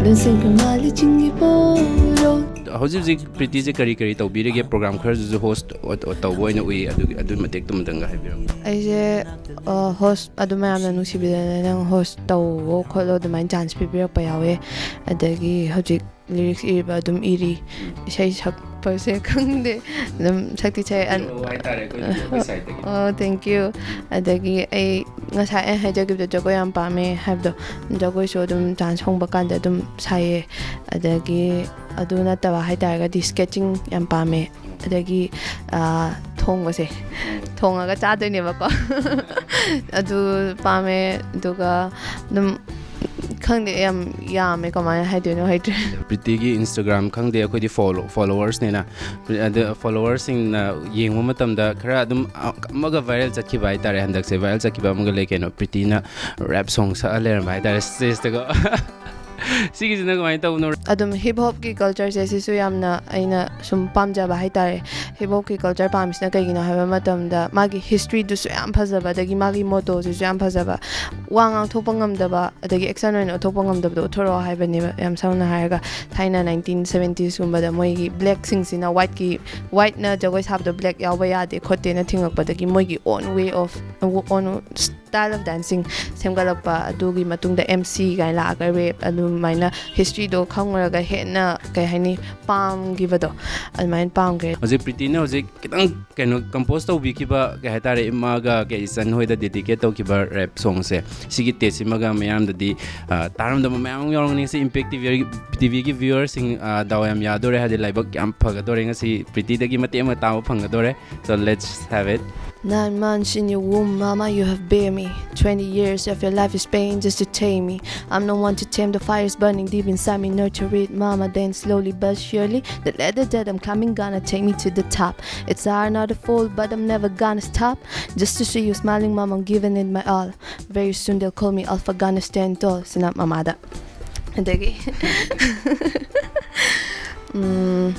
ꯂꯣꯟꯁꯤꯟꯈ꯭ꯔ ꯃꯥꯜꯂꯤ ꯆꯤꯡꯒꯤ ꯄꯣꯔꯣ꯫ ꯍꯧꯖꯤꯛ ꯍꯧꯖꯤꯛ ꯄ꯭ꯔꯤꯇꯤꯁꯦ ꯀꯔꯤ ꯀꯔꯤ ꯇꯧꯕꯤꯔꯤꯒꯦ? ꯄ꯭ꯔꯣꯒ꯭ꯔꯥꯝ ꯈꯔꯁꯨ ꯍꯣꯁ ꯇꯧꯕ ꯑꯣꯏꯅ ꯎꯏ, ꯑꯗꯨꯒꯤ ꯑꯗꯨ ꯃꯇꯦꯛꯇꯨꯃꯇꯪꯒ ꯍꯥꯏꯕꯤꯔꯝꯃꯨ꯫ ꯑꯩꯁꯦ ꯍꯣꯁ ꯑꯗꯨ ꯃꯌꯥꯝꯅ ꯅꯨꯡꯁꯤꯕꯤꯗꯅ ꯅꯪ ꯍꯣꯁ ꯇꯧꯋꯣ ꯈꯣꯠꯂꯣ ꯑꯗꯨꯃꯥꯏꯅ ꯆꯥꯟꯁ ꯄꯤꯕꯤꯔꯛꯄ ꯌꯥꯎꯋꯦ꯫ ꯑꯗꯒꯤ ꯍꯧꯖꯤꯛ ꯂꯤꯔꯤꯛꯁ ꯏꯔꯤꯕ ꯑꯗꯨꯝ ꯏꯔꯤ, ꯏꯁꯩ ꯁꯛꯄꯁꯦ ꯈꯪꯗꯦ, ꯑꯗꯨꯝ ꯁꯛꯇꯤ ꯁꯛꯑꯦ꯫ ꯑꯟ- ꯍꯤꯔꯣ ꯍꯥꯏꯇꯥꯔꯦ ꯑꯩꯈꯣꯏꯒꯤ, ꯑꯩꯈꯣꯏ ꯁꯥꯏꯠꯇꯒꯤ꯫ ꯑꯣ, ꯊꯦꯡꯀ꯭ꯌꯨ꯫ ꯑꯗꯒꯤ ꯑꯩ ꯉꯁꯥꯏ ꯑꯩ ꯍꯥꯏꯖꯈꯤꯕꯗꯣ ꯖꯒꯣꯏ ꯌꯥꯝ ꯄꯥꯝꯃꯦ ꯍꯥꯏꯕꯗꯣ, ꯖꯒꯣꯏꯁꯨ ꯑꯗꯨꯝ ꯆꯥꯟꯁ ꯐꯪꯕ ꯀꯥꯟꯗ ꯑꯗꯨꯝ ꯁꯥꯏꯌꯦ꯫ ꯑꯗꯒꯤ ꯑꯗꯨ ꯅꯠꯇꯕ ꯍꯥꯏꯇꯥꯔꯒꯗꯤ ꯁ꯭ꯀꯦꯠꯆꯤꯡ ꯌꯥꯝ ꯄꯥꯝꯃꯦ꯫ ꯑꯗꯒꯤ ꯊꯣꯡꯕꯁꯦ, ꯊꯣꯡꯉꯒ ꯆꯥꯗꯣꯏꯅꯦꯕꯀꯣ꯫ ꯑꯗꯨ ꯄꯥꯝꯃꯦ꯫ ꯑꯗꯨꯒ ꯑꯗꯨꯝ ꯈꯪꯗꯦ, ꯌꯥꯝ ꯌꯥꯝꯃꯦ, ꯀꯃꯥꯏꯅ ꯍꯥꯏꯗꯣꯏꯅꯣ ꯍꯩꯇ꯭ꯔꯦ꯫ ꯄ꯭ꯔꯤꯇꯤꯒꯤ ꯏꯟꯁꯇꯥꯒ꯭ꯔꯥꯝ ꯈꯪꯗꯦ, ꯑꯩꯈꯣꯏꯗꯤ ꯐꯣꯂꯣ ꯐꯣꯂꯣꯋꯔꯁꯅꯤꯅ, ꯑꯗ ꯐꯣꯂꯣꯋꯔꯁꯤꯡꯅ ꯌꯦꯡꯕ ꯃꯇꯝꯗ ꯈꯔ ꯑꯗꯨꯝ ꯑꯃꯒ ꯚꯥꯏꯔꯦꯜ ꯆꯠꯈꯤꯕ ꯍꯥꯏꯇꯥꯔꯦ꯫ ꯍꯟꯗꯛꯁꯦ ꯚꯥꯏꯔꯦꯜ ꯆꯠꯈꯤꯕ ꯑꯃꯒ ꯂꯩ ꯀꯩꯅꯣ, ꯄ꯭ꯔꯤꯇꯤꯅ ꯔꯦꯞ ꯁꯣꯡ ꯁꯛꯑ ꯂꯩꯔꯝꯕ ꯍꯥꯏꯇꯥꯔꯦ ꯁ꯭ꯇꯦꯖꯇꯒ꯫ ꯁꯤꯒꯤꯁꯤꯅ ꯀꯃꯥꯏꯅ ꯇꯧꯕꯅꯣ? ꯑꯗꯨꯝ ꯍꯤꯞ ꯍꯣꯞꯀꯤ ꯀꯜꯆꯔꯁꯦ ꯁꯤꯁꯨ ꯌꯥꯝꯅ ꯑꯩꯅ ꯁꯨꯝ ꯄꯥꯝꯖꯕ ꯍꯥꯏꯇꯥꯔꯦ꯫ ꯍꯤꯞ ꯍꯣꯞꯀꯤ ꯀꯜꯆꯔ ꯄꯥꯝꯃꯤꯁꯤꯅ ꯀꯩꯒꯤꯅꯣ ꯍꯥꯏꯕ ꯃꯇꯝꯗ, ꯃꯥꯒꯤ ꯍꯤꯁꯇ꯭ꯔꯤꯗꯨꯁꯨ ꯌꯥꯝ ꯐꯖꯕ, ꯑꯗꯒꯤ ꯃꯥꯒꯤ ꯃꯣꯇꯣꯁꯤꯁꯨ ꯌꯥꯝ ꯐꯖꯕ꯫ ꯋꯥ ꯉꯥꯡꯊꯣꯛꯄ ꯉꯝꯗꯕ, ꯑꯗꯒꯤ ꯑꯦꯛꯁꯟ ꯑꯣꯏꯅ ꯎꯠꯊꯣꯛꯄ ꯉꯝꯗꯕꯗꯣ ꯎꯠꯊꯣꯔꯛꯑꯣ ꯍꯥꯏꯕꯅꯦꯕ꯫ ꯌꯥꯝ ꯁꯝꯅ ꯍꯥꯏꯔꯒ, ꯊꯥꯏꯅ ꯅꯥꯏꯟꯇꯤꯟ ꯁꯕꯦꯟꯇꯤꯁꯀꯨꯝꯕꯗ ꯃꯣꯏꯒꯤ ꯕ꯭ꯂꯦꯛꯁꯤꯡꯁꯤꯅ ꯋꯥꯏꯠꯀꯤ, ꯋꯥꯏꯠꯅ ꯖꯒꯣꯏ ꯁꯥꯕꯗꯣ ꯕ꯭ꯂꯦꯛ ꯌꯥꯎꯕ ꯌꯥꯗꯦ ꯈꯣꯠꯇꯦꯅ ꯊꯤꯡꯉꯛꯄꯗ, ꯃꯣꯏꯒꯤ own way of, own style of dancing ꯁꯦꯝꯒꯠꯂꯛꯄ꯫ ꯑꯗꯨꯒꯤ ꯃꯇꯨꯡꯗ ꯑꯦꯝ ꯁꯤ ꯀꯥꯏꯅ ꯂꯥꯛꯑꯒ, ꯔꯦꯞ, ꯑꯗꯨꯃꯥꯏꯅ ꯍꯤꯁꯇ꯭ꯔꯤꯗꯣ ꯈꯪꯉꯨꯔꯒ ꯍꯦꯟꯅ, ꯀꯩ ꯍꯥꯏꯅꯤ, ꯄꯥꯝꯈꯤꯕꯗꯣ, ꯑꯗꯨꯃꯥꯏꯅ ꯄꯥꯝꯈ꯭ꯔꯦ꯫ ꯍꯧꯖꯤꯛ ꯄ꯭ꯔꯤꯇꯤꯅ ꯍꯧꯖꯤꯛ ꯈꯤꯇꯪ ꯀꯩꯅꯣ ꯀꯝꯄꯣꯖ ꯇꯧꯕꯤꯈꯤꯕ, ꯀꯩ ꯍꯥꯏꯇꯥꯔꯦ, ꯏꯃꯥꯒ ꯀꯩ ꯏꯆꯟ ꯍꯣꯏꯗ ꯗꯦꯗꯤꯀꯦꯠ ꯇꯧꯈꯤꯕ ꯔꯦꯞ ꯁꯣꯡꯁꯦ, ꯁꯤꯒꯤ ꯇꯦꯁꯁꯤꯃꯒ ꯃꯌꯥꯝꯗꯗꯤ, ꯑ, ꯇꯥꯔꯝꯗꯕ ꯃꯌꯥꯝ ꯑꯃ ꯌꯥꯎꯔꯝꯒꯅꯤ꯫ ꯉꯁꯤ ꯏꯝꯄꯦꯛ ꯇꯤꯚꯤ, ꯇꯤꯚꯤꯒꯤ ꯚ꯭ꯌꯨꯋꯔꯁꯤꯡ, ꯑ, ꯗꯥꯎ ꯌꯥꯝ ꯌꯥꯗꯣꯔꯦ, ꯍꯥꯏꯗꯤ ꯂꯥꯏꯕꯛ ꯌꯥꯝ ꯐꯒꯗꯣꯔꯦ꯫ ꯉꯁꯤ ꯄ꯭ꯔꯤꯇꯤꯗꯒꯤ ꯃꯇꯦꯛ ꯑꯃ ꯇꯥꯕ ꯐꯪꯒꯗꯣꯔꯦ꯫ So let's have it. Nine months in your womb, mama, you have bear me. Twenty years of your life is pain just to tame me. I'm no one to tame the fires burning deep inside me. Nurture it, mama, then slowly but surely, the ladder that I'm climbing gonna take me to the top. It's hard, not a fall, but I'm never gonna stop. Just to see you smiling, mama, I'm giving it my all. Very soon they'll call me Alpha Gonna Stand Tall. ꯁꯤꯅ ꯃꯃꯥꯗ꯫ ꯑꯗꯒꯤ, ꯎꯝ,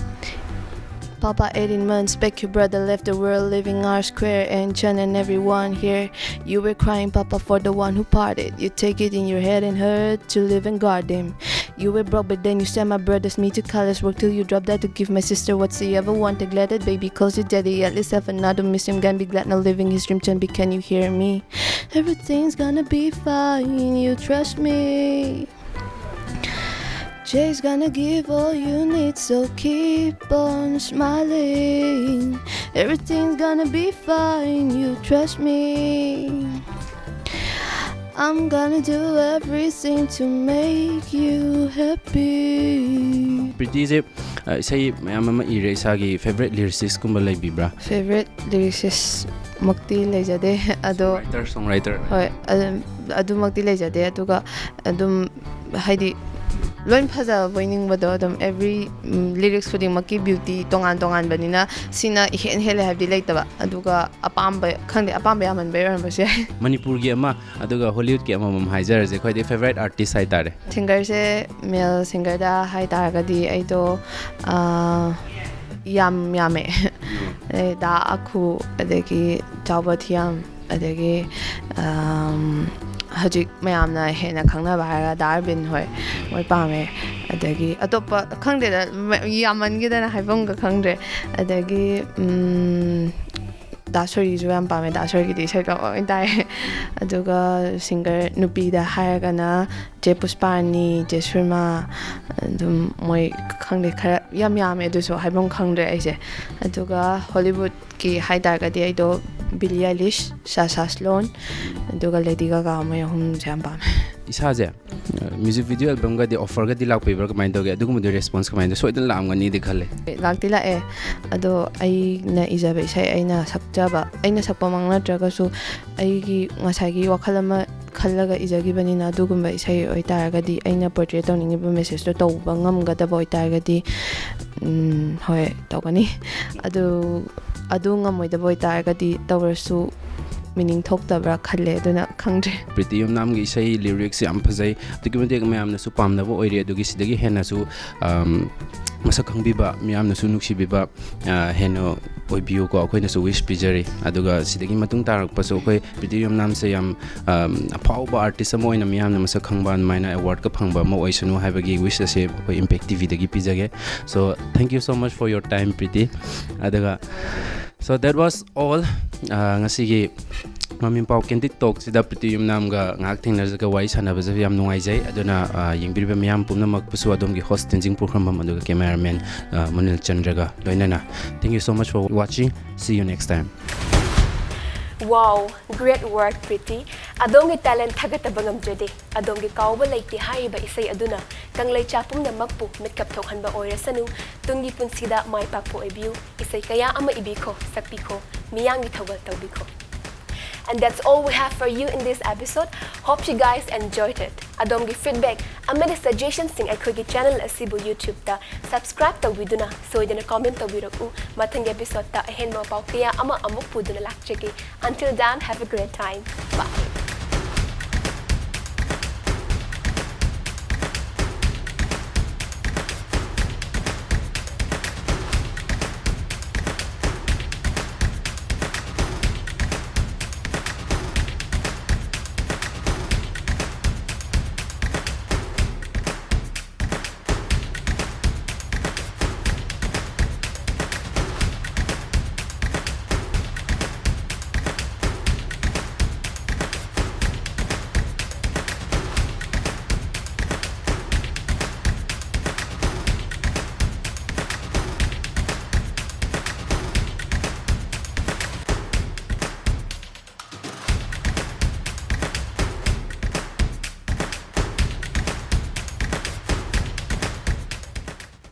Papa, eighteen months back, your brother left the world, leaving R Square and Chan and everyone here. You were crying, Papa, for the one who parted. You take it in your head and hurt to live and guard him. You were broke, but then you sent my brothers me to college, work till you dropped out to give my sister what she ever wanted. Glad that baby calls you daddy. At least have another miss him, can be glad now living his dream, Chan B, can you hear me? Everything's gonna be fine, you trust me. Jay's gonna give all you need, so keep on smiling. Everything's gonna be fine, you trust me. I'm gonna do everything to make you happy. ꯄ꯭ꯔꯤꯇꯤꯁꯦ, ꯑ, ꯏꯁꯩ ꯃꯌꯥꯝ ꯑꯃ ꯏꯔꯦ꯫ ꯏꯁꯥꯒꯤ favourite ꯂꯤꯔꯤꯁꯤꯁꯀꯨꯝꯕ ꯂꯩꯕꯤꯕ꯭ꯔꯥ? Favourite ꯂꯤꯔꯤꯁꯤꯁꯃꯛꯇꯤ ꯂꯩꯖꯗꯦ, ꯑꯗꯣ writer, ꯁꯣꯡ writer? ꯍꯣꯏ, ꯑꯗꯨꯝ, ꯑꯗꯨꯃꯛꯇꯤ ꯂꯩꯖꯗꯦ꯫ ꯑꯗꯨꯒ ꯑꯗꯨꯝ, ꯍꯥꯏꯗꯤ, ꯂꯣꯏ ꯐꯖꯕꯣꯏ ꯅꯤꯡꯕꯗꯣ ꯑꯗꯨꯝ, every lyrics ꯈꯨꯗꯤꯡꯃꯛꯀꯤ beauty ꯇꯣꯉꯥꯟ ꯇꯣꯉꯥꯟꯕꯅꯤꯅ ꯁꯤꯅ ꯏꯍꯦꯟ ꯍꯦꯜꯂꯦ ꯍꯥꯏꯕꯗꯤ ꯂꯩꯇꯕ꯫ ꯑꯗꯨꯒ ꯑꯄꯥꯝꯕ, ꯈꯪꯗꯦ, ꯑꯄꯥꯝꯕ ꯌꯥꯝꯃꯟꯕꯩ ꯑꯣꯏꯔꯝꯕꯁꯨ ꯌꯥꯏ꯫ ꯃꯅꯤꯄꯨꯔꯒꯤ ꯑꯃ ꯑꯗꯨꯒ ꯍꯣꯂꯤꯋꯨꯗꯀꯤ ꯑꯃꯃꯝ ꯍꯥꯏꯖꯔꯁꯦ꯫ ꯈ꯭ꯋꯥꯏꯗꯒꯤ favourite artist ꯍꯥꯏꯇꯥꯔꯦ꯫ Singerꯁꯦ, male singerꯗ ꯍꯥꯏ ꯇꯥꯔꯒꯗꯤ ꯑꯩꯗꯣ, ꯑꯥ, ꯌꯥꯝ ꯌꯥꯝꯃꯦ꯫ ꯑꯗꯩ ꯗꯥ ꯑꯈꯨ, ꯑꯗꯒꯤ ꯆꯥꯎꯕ ꯊꯤꯌꯥꯝ, ꯑꯗꯒꯤ, ꯑꯝ, ꯍꯧꯖꯤꯛ ꯃꯌꯥꯝꯅ ꯍꯦꯟꯅ ꯈꯪꯅꯕ ꯍꯥꯏꯔꯒ ꯗꯥ ꯑꯔꯕꯤꯟ ꯍꯣꯏ, ꯃꯣꯏ ꯄꯥꯝꯃꯦ꯫ ꯑꯗꯒꯤ ꯑꯇꯣꯞꯄ ꯈꯪꯗꯦꯗ, ꯃ-, ꯌꯥꯝꯃꯟꯈꯤꯗꯅ ꯍꯥꯏꯐꯝꯒ ꯈꯪꯗ꯭ꯔꯦ꯫ ꯑꯗꯒꯤ, ꯎꯝ, ꯗꯥ ꯁꯣꯔꯤꯁꯨ ꯌꯥꯝ ꯄꯥꯝꯃꯦ꯫ ꯗꯥ ꯁꯣꯔꯤꯒꯤꯗꯤ ꯏꯁꯩ ꯂꯣꯏ ꯇꯥꯏ꯫ ꯑꯗꯨꯒ singer ꯅꯨꯄꯤꯗ ꯍꯥꯏꯔꯒꯅ ꯆꯦ ꯄꯨꯁꯄꯥꯔꯥꯅꯤ, ꯆꯦ ꯁꯨꯔꯃꯥ, ꯑꯗꯨꯝ ꯃꯣꯏ, ꯈꯪꯗꯦ, ꯈꯔ ꯌꯥꯝ ꯌꯥꯝꯃꯦ, ꯑꯗꯨꯁꯨ ꯍꯥꯏꯐꯝ ꯈꯪꯗ꯭ꯔꯦ ꯑꯩꯁꯦ꯫ ꯑꯗꯨꯒ ꯍꯣꯂꯤꯋꯨꯗꯀꯤ ꯍꯥꯏ ꯇꯥꯔꯒꯗꯤ ꯑꯩꯗꯣ ꯕꯤꯂꯤ ꯑꯥꯏꯂꯤꯁ, ꯁꯥꯁꯥ ꯁ꯭ꯂꯣꯟ, ꯑꯗꯨꯒ ꯂꯦꯗꯤ ꯒꯥꯒꯥ, ꯃꯣꯏ ꯑꯍꯨꯝꯁꯦ ꯌꯥꯝ ꯄꯥꯝꯃꯦ꯫ ꯏꯁꯥꯁꯦ music video albumꯒꯗꯤ offerꯒꯗꯤ ꯂꯥꯛꯄꯤꯕ꯭ꯔꯥ? ꯀꯃꯥꯏꯅ ꯇꯧꯒꯦ? ꯑꯗꯨꯒꯨꯝꯕꯗꯤ response ꯀꯃꯥꯏꯅ ꯇꯧ-, ꯁꯣꯏꯗꯅ ꯂꯥꯛꯑꯝꯒꯅꯤꯗꯤ ꯈꯜꯂꯦ꯫ ꯂꯥꯛꯇꯤ ꯂꯥꯛꯑꯦ, ꯑꯗꯣ ꯑꯩꯅ ꯏꯖꯕ ꯏꯁꯩ, ꯑꯩꯅ ꯁꯛꯆꯕ, ꯑꯩꯅ ꯁꯛꯄꯃꯛ ꯅꯠꯇ꯭ꯔꯒꯁꯨ ꯑꯩꯒꯤ ꯉꯁꯥꯏꯒꯤ ꯋꯥꯈꯜ ꯑꯃ ꯈꯜꯂꯒ ꯏꯖꯈꯤꯕꯅꯤꯅ, ꯑꯗꯨꯒꯨꯝꯕ ꯏꯁꯩ ꯑꯣꯏꯇꯥꯔꯒꯗꯤ, ꯑꯩꯅ portray ꯇꯧꯅꯤꯡꯉꯤꯕ messageꯇꯣ ꯇꯧꯕ ꯉꯝꯒꯗꯕ ꯑꯣꯏꯇꯥꯔꯒꯗꯤ, ꯎꯝ, ꯍꯣꯏ, ꯇꯧꯒꯅꯤ꯫ ꯑꯗꯨ, ꯑꯗꯨ ꯉꯝꯃꯣꯏꯗꯕ ꯑꯣꯏꯇꯥꯔꯒꯗꯤ ꯇꯧꯔꯁꯨ meaning ꯊꯣꯛꯇꯕ꯭ꯔꯥ ꯈꯜꯂꯦ, ꯑꯗꯨꯅ ꯈꯪꯗ꯭ꯔꯦ꯫ ꯄ꯭ꯔꯤꯇꯤ ꯌꯨꯝꯅꯥꯝꯒꯤ ꯏꯁꯩ lyrics ꯌꯥꯝ ꯐꯖꯩ, ꯑꯗꯨꯛꯀꯤ ꯃꯇꯤꯛ ꯃꯌꯥꯝꯅꯁꯨ ꯄꯥꯝꯅꯕ ꯑꯣꯏꯔꯦ꯫ ꯑꯗꯨꯒꯤ ꯁꯤꯗꯒꯤ ꯍꯦꯟꯅꯁꯨ, ꯑꯝ, ꯃꯁꯛ ꯈꯪꯕꯤꯕ, ꯃꯤꯌꯥꯝꯅꯁꯨ ꯅꯨꯡꯁꯤꯕꯤꯕ, ꯑ, ꯍꯦꯟꯅ ꯑꯣꯏꯕꯤꯌꯨꯀꯣ, ꯑꯩꯈꯣꯏꯅꯁꯨ wish ꯄꯤꯖꯔꯤ꯫ ꯑꯗꯨꯒ ꯁꯤꯗꯒꯤ ꯃꯇꯨꯡ ꯇꯥꯔꯛꯄꯁꯨ ꯑꯩꯈꯣꯏ ꯄ꯭ꯔꯤꯇꯤ ꯌꯨꯝꯅꯥꯝꯁꯦ ꯌꯥꯝ, ꯑꯝ, ꯑꯐꯥꯎꯕ artist ꯑꯃ ꯑꯣꯏꯅ ꯃꯤꯌꯥꯝꯅ ꯃꯁꯛ ꯈꯪꯕ, ꯑꯗꯨꯃꯥꯏꯅ awardꯀ ꯐꯪꯕ ꯑꯃ ꯑꯣꯏꯁꯅꯨ ꯍꯥꯏꯕꯒꯤ wish ꯑꯁꯦ ꯑꯩꯈꯣꯏ Impact TVꯗꯒꯤ ꯄꯤꯖꯒꯦ꯫ So, thank you so much for your time, Preeti. ꯑꯗꯨꯒ, so that was all, ꯑ, ꯉꯁꯤꯒꯤ ꯃꯃꯤꯡ ꯄꯥꯎ Candid Talkꯁꯤꯗ ꯄ꯭ꯔꯤꯇꯤ ꯌꯨꯝꯅꯥꯝꯒ ꯉꯥꯏꯍꯥꯛ ꯊꯦꯡꯅꯖꯒ ꯋꯥꯔꯤ ꯁꯥꯟꯅꯕꯁꯦ ꯌꯥꯝ ꯅꯨꯡꯉꯥꯏꯖꯩ꯫ ꯑꯗꯨꯅ, ꯑ, ꯌꯦꯡꯕꯤꯔꯤꯕ ꯃꯤꯌꯥꯝ ꯄꯨꯝꯅꯃꯛꯄꯨꯁꯨ ꯑꯗꯣꯝꯒꯤ host ꯇꯦꯟꯖꯤꯡ ꯄꯨꯈ꯭ꯔꯝꯕꯝ ꯑꯗꯨꯒ cameraman, ꯑ, ꯃꯨꯅꯤꯜ ꯆꯟꯗ꯭ꯔꯒ ꯂꯣꯏꯅꯅ, thank you so much for watching, see you next time꯫ Wow, great work, Preeti. ꯑꯗꯣꯝꯒꯤ talent ꯊꯥꯒꯠꯇꯕ ꯉꯝꯖꯗꯦ꯫ ꯑꯗꯣꯝꯒꯤ ꯀꯥꯎꯕ ꯂꯩꯇꯦ ꯍꯥꯏꯔꯤꯕ ꯏꯁꯩ ꯑꯗꯨꯅ ꯀꯪꯂꯩꯆꯥ ꯄꯨꯝꯅꯃꯛꯄꯨ ꯃꯤꯠꯀꯞ ꯊꯣꯛꯍꯟꯕ ꯑꯣꯏꯔꯁꯅꯨ꯫ ꯇꯨꯡꯒꯤ ꯄꯨꯟꯁꯤꯗ ꯃꯥꯏ ꯄꯥꯛꯄ ꯑꯣꯏꯕꯤꯌꯨ꯫ ꯏꯁꯩ ꯀꯌꯥ ꯑꯃ ꯏꯕꯤꯈꯣ, ꯁꯛꯄꯤꯈꯣ, ꯃꯤꯌꯥꯝꯒꯤ ꯊꯧꯒꯜ ꯇꯧꯕꯤꯈꯣ꯫ And that's all we have for you in this episode. Hope you guys enjoyed it. ꯑꯗꯣꯝꯒꯤ feedback ꯑꯃꯗꯤ suggestionꯁꯤꯡ ꯑꯩꯈꯣꯏꯒꯤ channel ꯑꯁꯤꯕꯨ YouTubeꯇ subscribe ꯇꯧꯕꯤꯗꯨꯅ ꯁꯣꯏꯗꯅ comment ꯇꯧꯕꯤꯔꯛꯎ꯫ ꯃꯊꯪꯒꯤ episodeꯇ ꯑꯍꯦꯟꯕ ꯄꯥꯎ ꯀꯌꯥ ꯑꯃ ꯑꯃꯨꯛ ꯄꯨꯗꯨꯅ ꯂꯥꯛꯆꯒꯦ꯫ Until then, have a great time. Bye.